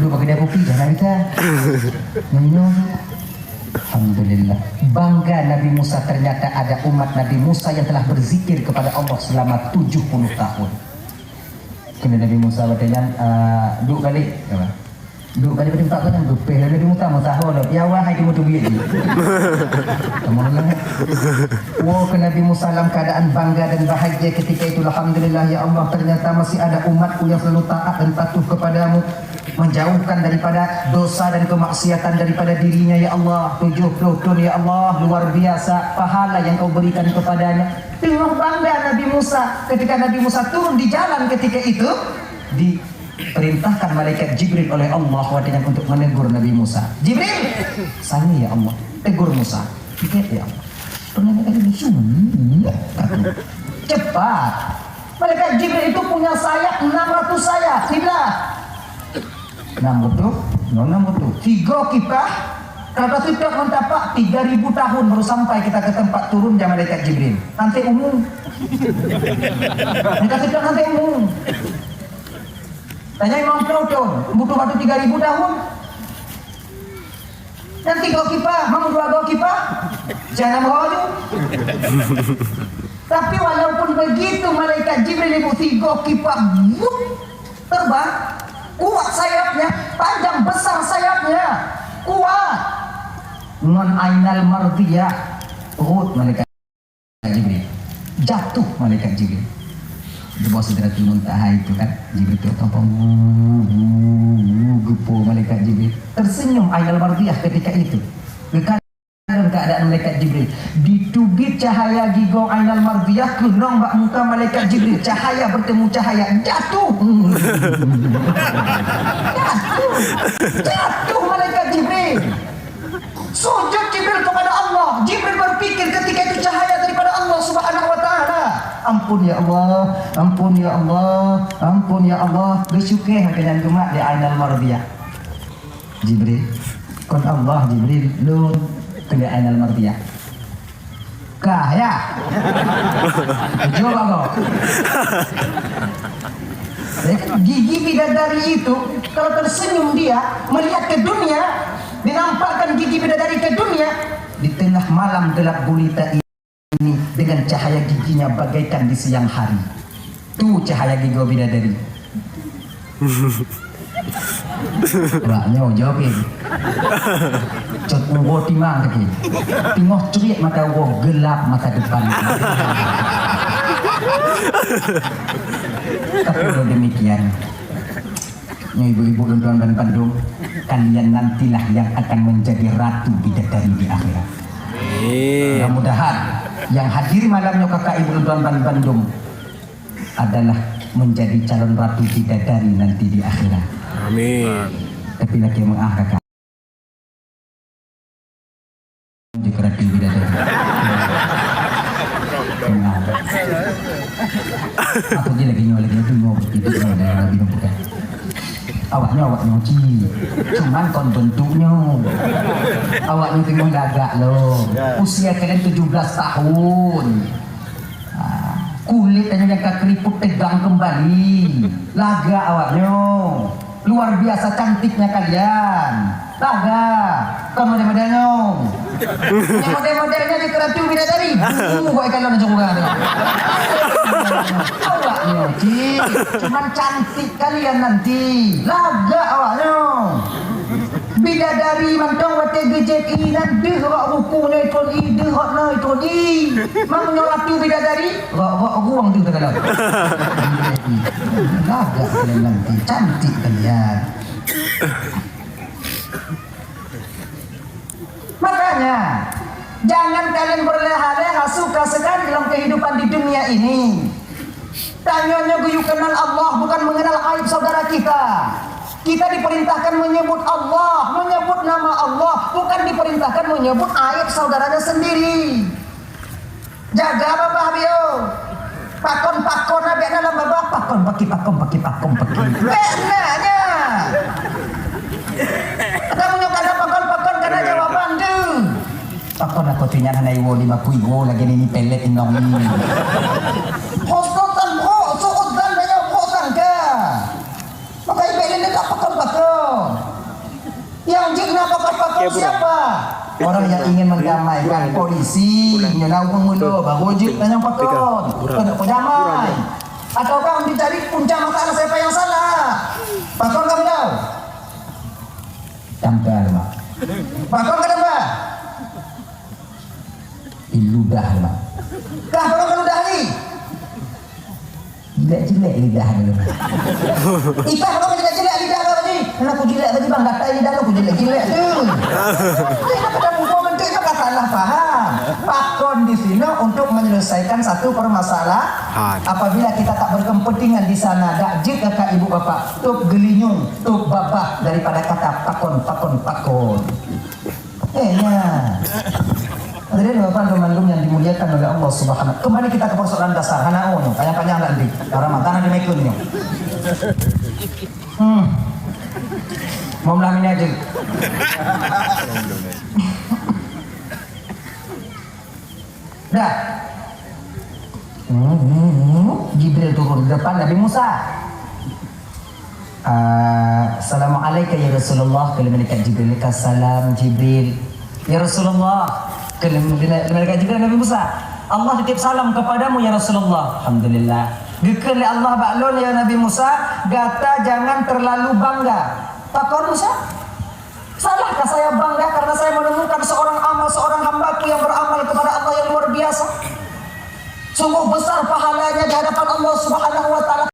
Dulu bagi dia kopi, jangan bisa. Minum. Alhamdulillah. Bangga Nabi Musa, ternyata ada umat Nabi Musa yang telah berzikir kepada Allah selama tujuh puluh tahun. Kena Nabi Musa bertanya, eh, duduk balik. Duduk balik pada tempat kau, geupéh Nabi Musa, meusaho lom. Ya wahai timu teubiet. Kamu dengar? Woe keu Nabi Musa dalam keadaan bangga dan bahagia ketika itu. Alhamdulillah, ya Allah, ternyata masih ada umatku yang selalu taat dan patuh kepadamu. Menjauhkan daripada dosa dan kemaksiatan daripada dirinya, ya Allah. Tujuh puluh tahun, ya Allah, luar biasa pahala yang kau berikan kepadanya. Tengok bangga Nabi Musa. Ketika Nabi Musa turun di jalan ketika itu, diperintahkan malaikat Jibril oleh Allah watée nyan untuk menegur Nabi Musa. "Jibril, sani ya Allah, tegur Musa." Tiket ya Allah. Pernah kali musuh. Cepat. Malaikat Jibril itu punya sayap enam ratus sayap. Siblah. Enam betul, no, enam betul. Tiga kipah, kata sitok mentapak tiga ribu tahun baru sampai kita ke tempat turunnya malaikat Jibril. Nanti umum. Kata sitok nanti umum. Tanya Imam Platon, butuh waktu tiga ribu tahun. Nanti kok kipah, mau dua go kipah, jangan mau. Tapi walaupun begitu, malaikat Jibril ibu tiga kipah, wup, terbang, kuat sayapnya, panjang besar sayapnya, kuat. Ngon ainal mardiyah, rot malaikat Jibril. Jatuh malaikat Jibril. Di bawah Sidratul Muntaha itu kan, Jibril tu tompong, wuh, wuh, wuh, gepo malaikat Jibril. Tersenyum ainal mardiyah ketika itu. Dalam keadaan malaikat Jibril. Ditubit cahaya gigoe ainal mardiyah keunong bak muka malaikat Jibril. Cahaya bertemu cahaya. Jatuh. Jatuh. Jatuh malaikat Jibril. Sujud Jibril kepada Allah. Jibril berpikir ketika itu cahaya daripada Allah Subhanahu wa Ta'ala. Ampun ya Allah, ampun ya Allah, ampun ya Allah. Bersyukur hanya gemak di ainal mardiyah. Jibril. Kon Allah, Jibril, lôn keulian ainal mardiyah. Kah, ya? Jawab apa? Ya kan, gigi bidadari itu, kalau tersenyum dia, melihat ke dunia, dinampakkan gigi bidadari ke dunia, di tengah malam gelap gulita ini, dengan cahaya giginya bagaikan di siang hari. Tu cahaya gigoe bidadari. Wak nyoe jaweueb. Cot uroe timang teuki. Teungoh ceriet mata uroe, gelap masa depan. Tapi walau demikian, nyoe ibu-ibu lôn tuan dan bandum, kalian nantilah yang akan menjadi ratu bidadari di akhirat. Amin. Mudah-mudahan yang hadir malam nyoe kakak ibu lôn tuan dan bandum adalah menjadi calon ratu bidadari nanti di akhirat. Amin. Tapi lagi meuah kakak. Di kerati bidadari. Kenal. Apa dia lagi nyoe lagi tu nyoe begitu nyoe dah Nabi nyoe bukan. Awak nyoe, awak nyoe ci. Cuman kon bentuk nyoe. Awak nyoe tengok gagak loh. Usia kalian tujuh belas tahun. Ha, Kulit tanyoe nyang ka keriput tegang kembali. Lagak awak nyoe. Luar biasa cantiknya kalian. Lagak. Kon model-model nyoe. Nyang model-model nyoe di keratu bidadari. Buh, buat ikan lon jong urang tu. Awak nyoe, cik. Cuman cantik kalian nanti. Lagak awak nyoe. Bidadari mantong watèe geujép inan deuh rot ruku nyoe iton i, deuh rot nyoe iton i. Meunyoe ratu bidadari, rot-rot ruang tu takalon. Gagah kalian nanti, cantik kalian. Makanya, jangan kalian berleha-leha suka sekali dalam kehidupan di dunia ini. Tanyoe nyoe geuyue keunan Allah bukan mengenal aib saudara kita. Kita diperintahkan menyebut Allah, menyebut nama Allah, bukan diperintahkan menyebut aib saudaranya sendiri. Jaga babah biôh. Pakon-pakon abéh na lam babah, pakon paki, pakon paki, pakon paki. Bék na nyan. Kamu nyoe kada pakon-pakon, kada jawaban tu. Pakon aku tu nyan hana iwoe lima ku iwoe lagèe nini pelet inong ni. Husnuzan brok, su'uzan tanyoe brok sangka. Maka ibèk lé ka pakon-pakon. Yang jeuet na pakon-pakon siapa? Orang yang ingin mendamaikan polisi, nyoe na ureueng mulo, baru jeuet na nyang pakon. Keuneuk peudamai. Ataukah dicari punca masalah siapa yang salah? Pakon ka mulo? Tampa lemak. Pakon ka tampa? Di ludah lemak. Kah pakon ka ludah ni? Jilék-jilék lidah dulu. Itah kalau jilék-jilék lidah lah tadi. Karena aku jilék tadi bang, gatai lidah aku jilék-jilék tu. Jadi apa dah muka bentuknya kata salah paham. Pakon di sini untuk menyelesaikan satu permasalahan. Apabila kita tak berkepentingan di sana, dak jeuet kakak ibu bapak, top gelinyung, top babah daripada kata pakon, pakon, pakon. Eh, ya. Hadirin Bapak Ibu mandum yang dimuliakan oleh Allah Subhanahu. Kembali kita ke persoalan dasar. Hana oh, panjang-panjang nanti. Ramadan ada maikun ni. Hmm. Mau malam ini aja. Dah. Hmm, hmm, hmm. Jibril turun di depan Nabi Musa. Ah, "Assalamualaikum ya Rasulullah," kheun malaikat Jibril. "Salam Jibril." "Ya Rasulullah," kheun malaikat Jibril Nabi Musa. "Allah titip salam kepadamu ya Rasulullah." Alhamdulillah. Geukheun lé Allah bak lôn, "Ya Nabi Musa, gata jangan terlalu bangga." Pakon Musa? Salahkah saya bangga karena saya menemukan seorang amal, seorang hambaku yang beramal kepada Allah yang luar biasa? Sungguh besar pahalanya di hadapan Allah Subhanahu wa Ta'ala.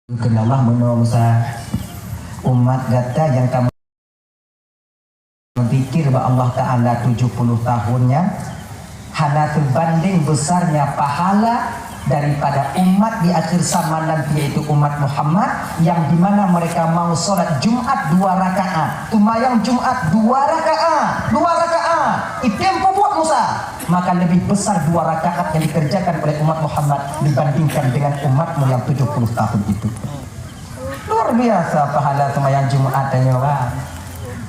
Kheun Allah, "Meunoe Musa, umat gata nyang kamoe zikir bak Allah Ta'ala tujuh puluh tahun nyan, hana teubandeng besarnya pahala daripada umat di akhir zaman nanti, yaitu umat Muhammad, yang di mana mereka mau sholat Jumat dua rakaat, seumayang Jumat dua rakaat, dua rakaat, item peubuet Musa, maka lebih besar dua rakaat yang dikerjakan oleh umat Muhammad dibandingkan dengan umatmu yang tujuh puluh tahun itu." Luar biasa pahala seumayang Jumat tanyoe, bang.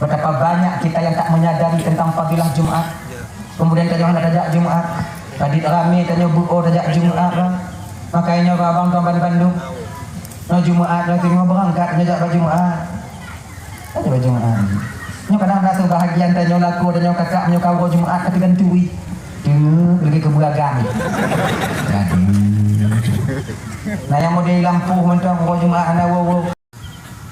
Betapa banyak kita yang tak menyadari tentang fadilah Jumat. Kemudian tanyoe hana tajak Jumat. Tadi ramé tanyoe beuo tajak Jumat, bang. Makanya nyoe abang tuan bandum. Nyoe Jumat, nyoe tanyoe beurangkat, nyoe jak bak Jumat. Ada bak Jumat. Nyoe kadang rasa bahagian tanyoe lakoe, tanyoe kakak, nyoe ka uroe Jumat, tapi kan turi. Deungoe lagi keubeugagan. Jadi. Nah, nyang model lampu mantong uroe Jumat hana woe-woe.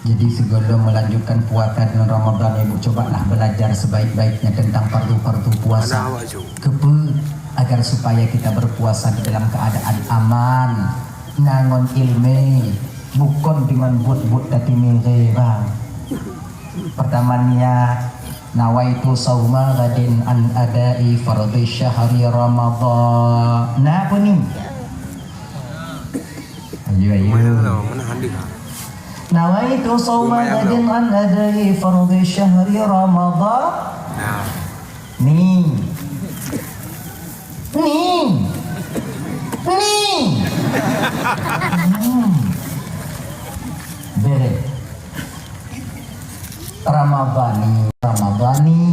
Jadi, sigohlom melanjutkan puasa di bulan Ramadan, Ibu, cobalah belajar sebaik-baiknya tentang fardu-fardu puasa. Mana awak, Ju? Kepe, agar supaya kita berpuasa di dalam keadaan aman, na ngon ilmu, bukon deungon buet-buet tapi miré, bang. Pertama niat, "Nawaitu sauma ghadin an adai fardhi syahri Ramadhan." Nah, apa ni? Ayo, ayo. Mana, mana hadis, ha? "Nawaitu sauma ghadin an adai fardhi syahri Ramadhan." Nah. Ni. Ni. Ni. Hmm. Ramadhani, Ramadhani.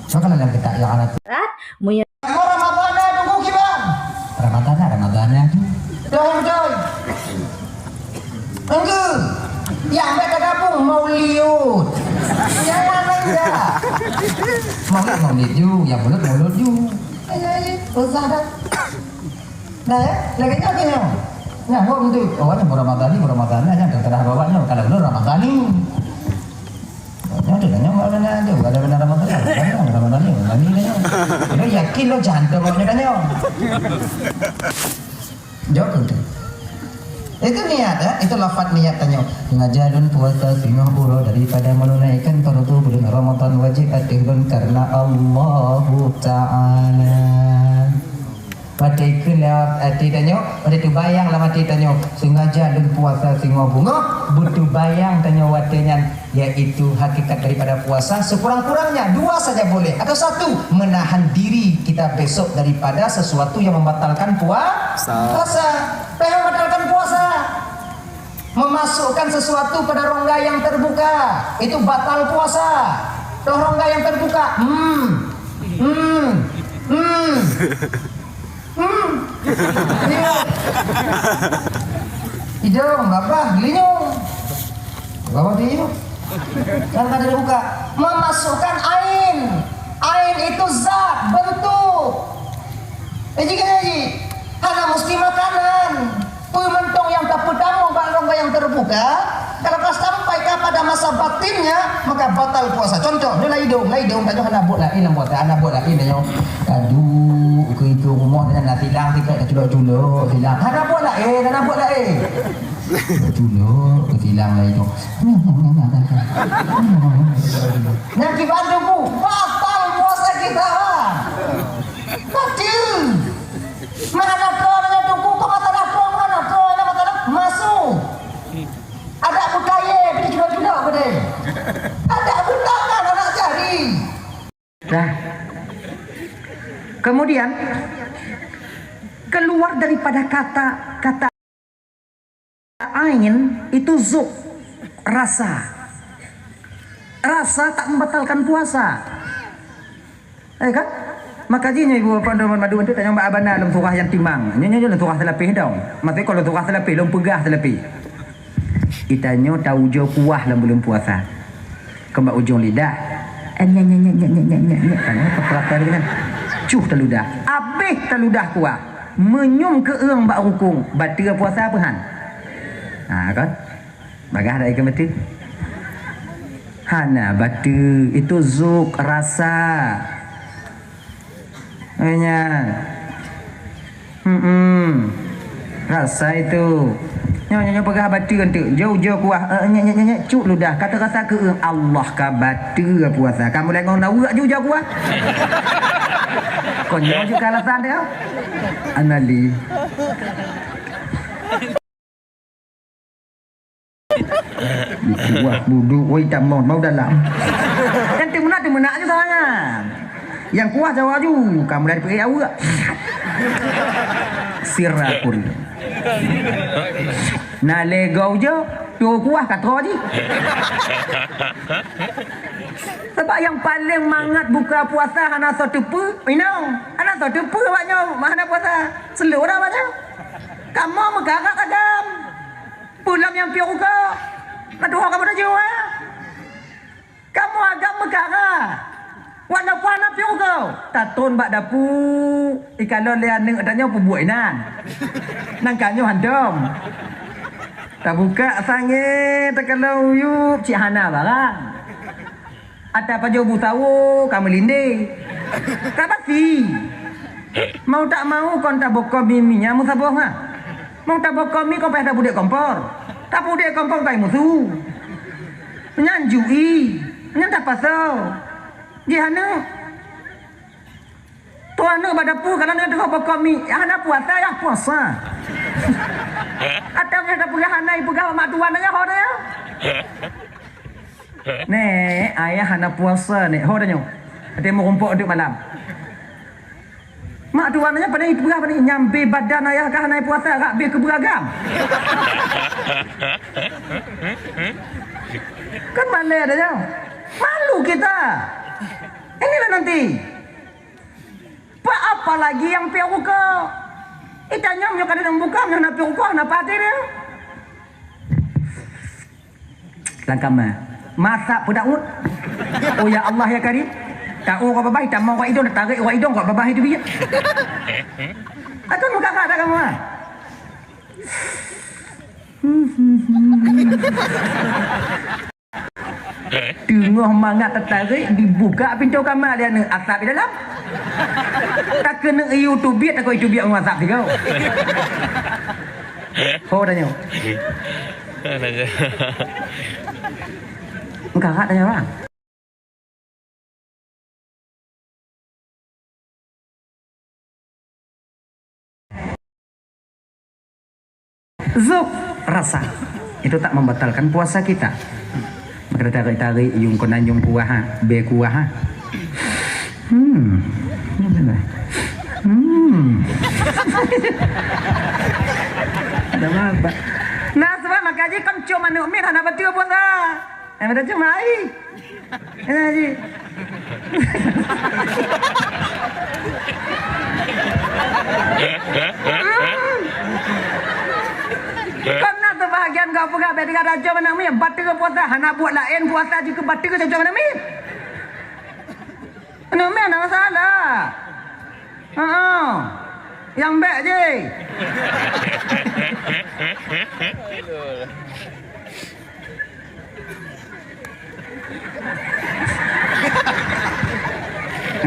Maka dalam kitab yang anak tu. Rat, muya. Apa Ramadhana tunggu kiban? Ramadhana, Ramadhana tu. Dah betul. Enggak. Yang mereka gabung Mauliud. Yang mana enggak? Maulid, Maulid ju. Yang Mulut, Mulut ju. Ayo, ayo. Usah dah. Nah, ya, lagèe nyan keuh nyoe. Nyan, hom tu. Oh, nyan Ramadhani, Ramadhani, nyan terserah bawa nyoe. Kalau belum Ramadhani. Nyoe tu, nyoe Ramadhani, ada benar Ramadhani, Ramadhani, Ramadhani, Ramadhani, nyoe. Lo yakin lo jantung lo nyoe, nyoe. Jawab tu. Itu niat, ya, itu lafaz niat tanyoe. Sengaja lôn puasa singoh uroe daripada menunaikan fardu bulan Ramadan wajib ateueh lôn karena Allahu Ta'ala. Watèe kheun lam até tanyoe, watèe teubayang lam até tanyoe, sengaja lôn puasa singoh beungoh, beuteubayang tanyoe watèe nyan, yaitu hakikat daripada puasa, sekurang-kurangnya dua saja boleh, atau satu, menahan diri kita besok daripada sesuatu yang membatalkan pua-, Sa- puasa. Apa yang membatalkan puasa? Memasukkan sesuatu pada rongga yang terbuka, itu batal puasa. Toh rongga yang terbuka, hmm, hmm, hmm, hmm. Iya. Hidung, babah, geulinyueng. Babah geulinyueng. Kan kada dibuka. Memasukkan ain. Ain itu zat, bentuk. Eh, jika jadi, hana mesti makanan. Peue mantong nyang tapeutamong bak rongga nyang terbuka, kalau ka sampai kepada masa batinnya, maka batal puasa. Contoh, nyoe lam idong, lam idong, tanyoe hana buet laén lam puasa, hana buet laén tanyoe. Kadu, keu itu rumoh tanyoe na silang sikok, taculok-culok silang. Hana buet laén, hana buet laén. Culok, keu silang lam idong. Nyang kiban tubuh, batal puasa kita. Batil. Mana ada kau dengan tubuh, kau mata dah kau, mana kau, mana mata dah masuk. Ada budaya, pergi juga-juga pada. Ada undangan anak jadi. Dah. Kemudian, keluar daripada kata, kata ain itu zuk, rasa. Rasa tak membatalkan puasa. Eh, kan? Maka jih nyoe ibu bapa nyoe madu tu tanyong bak abana lom surah nyang timang. Nyoe, nyoe, nyoe lom surah seulapeh dong. Maksud kalau surah seulapeh, lom peugah seulapeh. Itanyoe taujoe kuah lam buleuen puasa. Keu bak ujong lidah. Eh, nyek, nyek, nyek. Kan, apa kelapa lagi kan? Cuh taludah. Abeh taludah kuah. Meunyoe keueung bak rukung, bateue puasa apa han? Ha, kan? Bagah dak ikan bateue? Hana bateue, itu zuk, rasa. Nyan. Hmm. Rasa itu. Nyoe, nyoe, nyoe peugah bateue enteuk. Jauh-jauh kuah. Eh, nyek, nyek, nyek, nyek. Cuk ludah. Kata rasa keueung. Allah ka bateue puasa. Kamu lengong na uek jauh-jauh kuah. Konyol juga alasan dia. Anali. Wah, buduk, woi, tamong, mau dalam. Kan timeunak, timeunak aja sarangan. Yang kuah jawab aju, kamu dari pergi awak. Sirah pun. Nah, legau je, tu kuah kata je. Sebab yang paling mangat buka puasa hana soe teupeu, inong. Hana soe teupeu awak nyoe, hana puasa. Seluruh awak nyoe. Kamoe meukarat agam. Peue lom nyang piôh ukeue? Ka tuha kamoe tajak, eh? Kamoe agam meukara. Walaupun hana piôh ukeue, taton bak dapu, ikalon lé aneuk tanyoe peubuet inan. Nang ka nyoe hantom. Tabuka sangé, takalon uyueb, cit hana barang. Ata pajoh bu sawo ka meulindé. Ka basi. Mau tak mau kon tabokon mi-, minyeuk meusaboh ha. Mau tabokon mi kon payah tabudek kompor. Tabudek kompor kai musu. Nyan jui. Nyan tapasoe. Jih aneuk. Tuan aneuk bak dapu kalau nyan teuka bokon mi, hana puasa ya puasa. Ata payah tapeugah hana ipeugah mak tuan ya ho ya. Nek, ayah hana puasa, Nek. Ho tanyoe. Até meurumpok teuk malam. Mak tuan nyan paléng ipeugah paléng nyambe badan ayah ka hana puasa, rak beh keu beuragam. Kan malèe dah nyoe. Malu kita. Inilah nanti. Apa lagi nyang piôh rukok? Itanyong nyoe ka buka, nyoe na piôh rukok, na paté dia. Langkah ma. Masak peudaun. Oh ya Allah ya Karim. Tahu kau babah, tamu kau idong, tarik kau idong, kau babah itu dia. Atau muka kau ada kamu ah? Teungoh mangat teutarek, dibuka pintoe kama lé aneuk, asap di dalam. Takeuneuk ié teubiet, takot ié teubiet ngon asap sigoe. Ho tanyoe. Engka rak tanyoe, Bang. Zuk rasa. Itu tak membatalkan puasa kita. Maka tarik-tarik, yung kena yung kuah, ha. Be kuah, ha. Hmm. Hmm. Ada apa? Nah, sebab maka jih kan cuma aneuk miet hana batul puasa. Yang ada cuma ai. Eh, jih. Kan na teubahagian kau peugah, bèk tinggai raja mandum, ya, bateue puasa, hana buet laén puasa jih keu bateue raja mandum. Mandum hana masalah. Ha. Nyang bèk jih.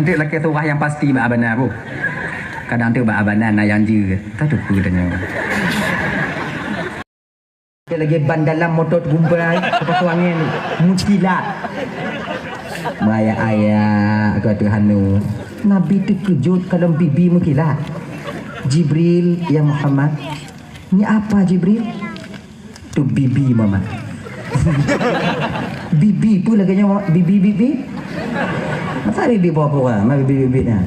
Nanti lakèe surah nyang pasti bak abana bu. Kadang tu bak abana na nyang jeuet. Tatupeue tanyoe. Lagi ban dalam motor teugumbai, keupasoe angén, meukilat. Maya ayah, kata Tuhan Nuh. Nabi teukeujot kalau bibi meukilat. Jibril, ya Muhammad, ni apa Jibril? Tu bibi mama. Bibi pun lagèe nyoe, bibi, bibi. Masa bibi bawa pura, ma bibi, bibi nah.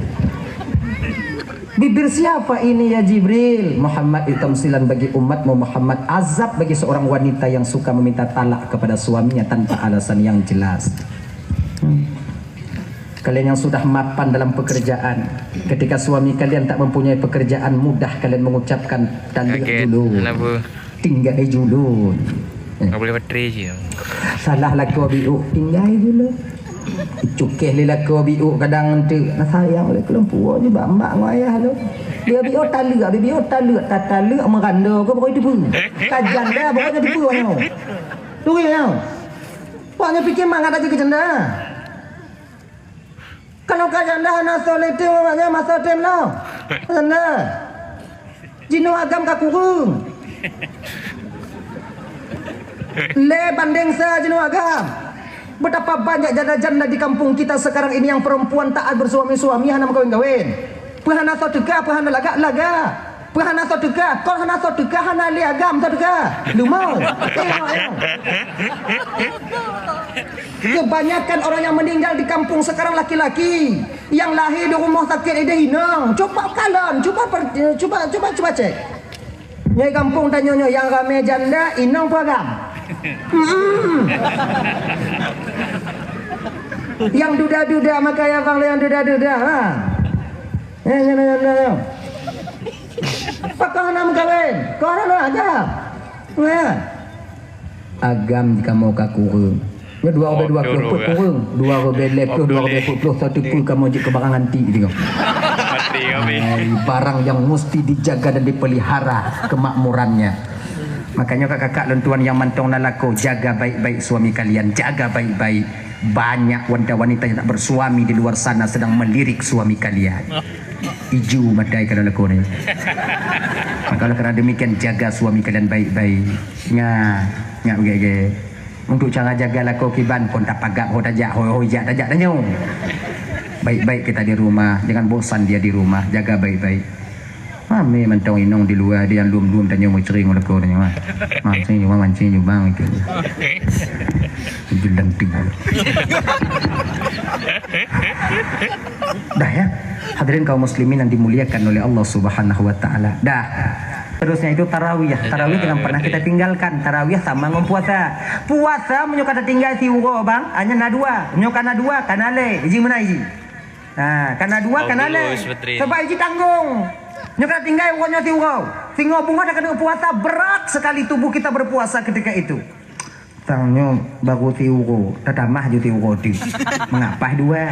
Bibir siapa ini ya Jibril? Muhammad itu tamsilan bagi umatmu Muhammad, azab bagi seorang wanita yang suka meminta talak kepada suaminya tanpa alasan yang jelas. Hmm. Kalian yang sudah mapan dalam pekerjaan, ketika suami kalian tak mempunyai pekerjaan, mudah kalian mengucapkan talak dulu. Tinggai julun. Enggak boleh baterai je. Salah lakoe biuk, tinggai julun. Cukéh lé lakoe biuk kadang enteuk. Nah sayang lé keulompoe je bak mak ngon ayah lôn. Dia biuk taleuek, dia biuk taleuek, tataleuek meuranda ke pokok itu pun. Kajan dah pokoknya tipu nyoe. Turi nyoe. Pokoknya fikir mangat aja ke janda. Kalau ka janda hana soe lé tem, maknanya masa tem noh. Janda. Jinoe agam ka kureueng. Lé bandeng sa jinoe agam. Betapa banyak janda-janda di kampung kita sekarang ini yang perempuan taat bersuami-suami hana meukawen-kawen. Peu hana soe teuka, peu hana lagak, lagak. Peu hana soe teuka, kon hana soe teuka, hana lé agam soe teuka. Leumo. Tengok, ya. Kebanyakan orang yang meninggal di kampung sekarang laki-laki, yang lahir di rumah sakit idéh inong. Cuba kalon, cuba per-, cuba, cuba, cuba cek. Nyai kampung tanyoe nyoe yang ramé janda, inong peu agam. Mm-mm. Yang duda-duda, maka ya bang yang duda-duda, ha. Ya, ya, ya, ya, ya. Pakon hana meukawen, kon hana agam. Ya. Agam kamoe ka kureueng. Nyoe dua ribèe dua puluh peuet kureueng, dua ribèe lhèe ploh, dua ribèe peuet ploh, satu peuet kamoe jeuet keu barang antik tengok. Mati kami. Hai, barang yang mesti dijaga dan dipelihara kemakmurannya. Makanya kakak-kakak lôn tuan yang mantong na lakoe, jaga baik-baik suami kalian, jaga baik-baik. Banyak wanita-wanita yang tak bersuami di luar sana sedang melirik suami kalian. Iju madai kalau lakoe ni. Maka oleh kerana demikian, jaga suami kalian baik-baik. Nya, nya begitu. Untuk cara jaga lakoe kiban, kon tapagap ho tajak, hoi-hoi jak tajak tanyoe. Baik-baik kita di rumah, jangan bosan dia di rumah, jaga baik-baik. Ramé mantong inong di luwa, dia nyang lom-lom tanyoe meucring lakoe tanyoe. Mancing cuma mancing jubang itu. Jelang tiba. Dah ya. Hadirin kaum muslimin yang dimuliakan oleh Allah Subhanahu wa taala. Dah. Seterusnya itu tarawih. Tarawih jangan pernah kita tinggalkan. Tarawih sama ngon puasa. Puasa meunyoe ka tatinggai siuroe bang, hanya na dua. Meunyoe ka na dua, ka na lhèe. Iji meunan iji. Ha, ka na dua, ka na lhèe. Sebab iji tanggong. Nyoe ka tatinggai uroe nyoe siuroe. Singoh beungoh dah keuneuk puasa, berat sekali tubuh kita berpuasa ketika itu. Tang nyoe baru siuroe, tatamah ju siuroe tu. Mengapa dua?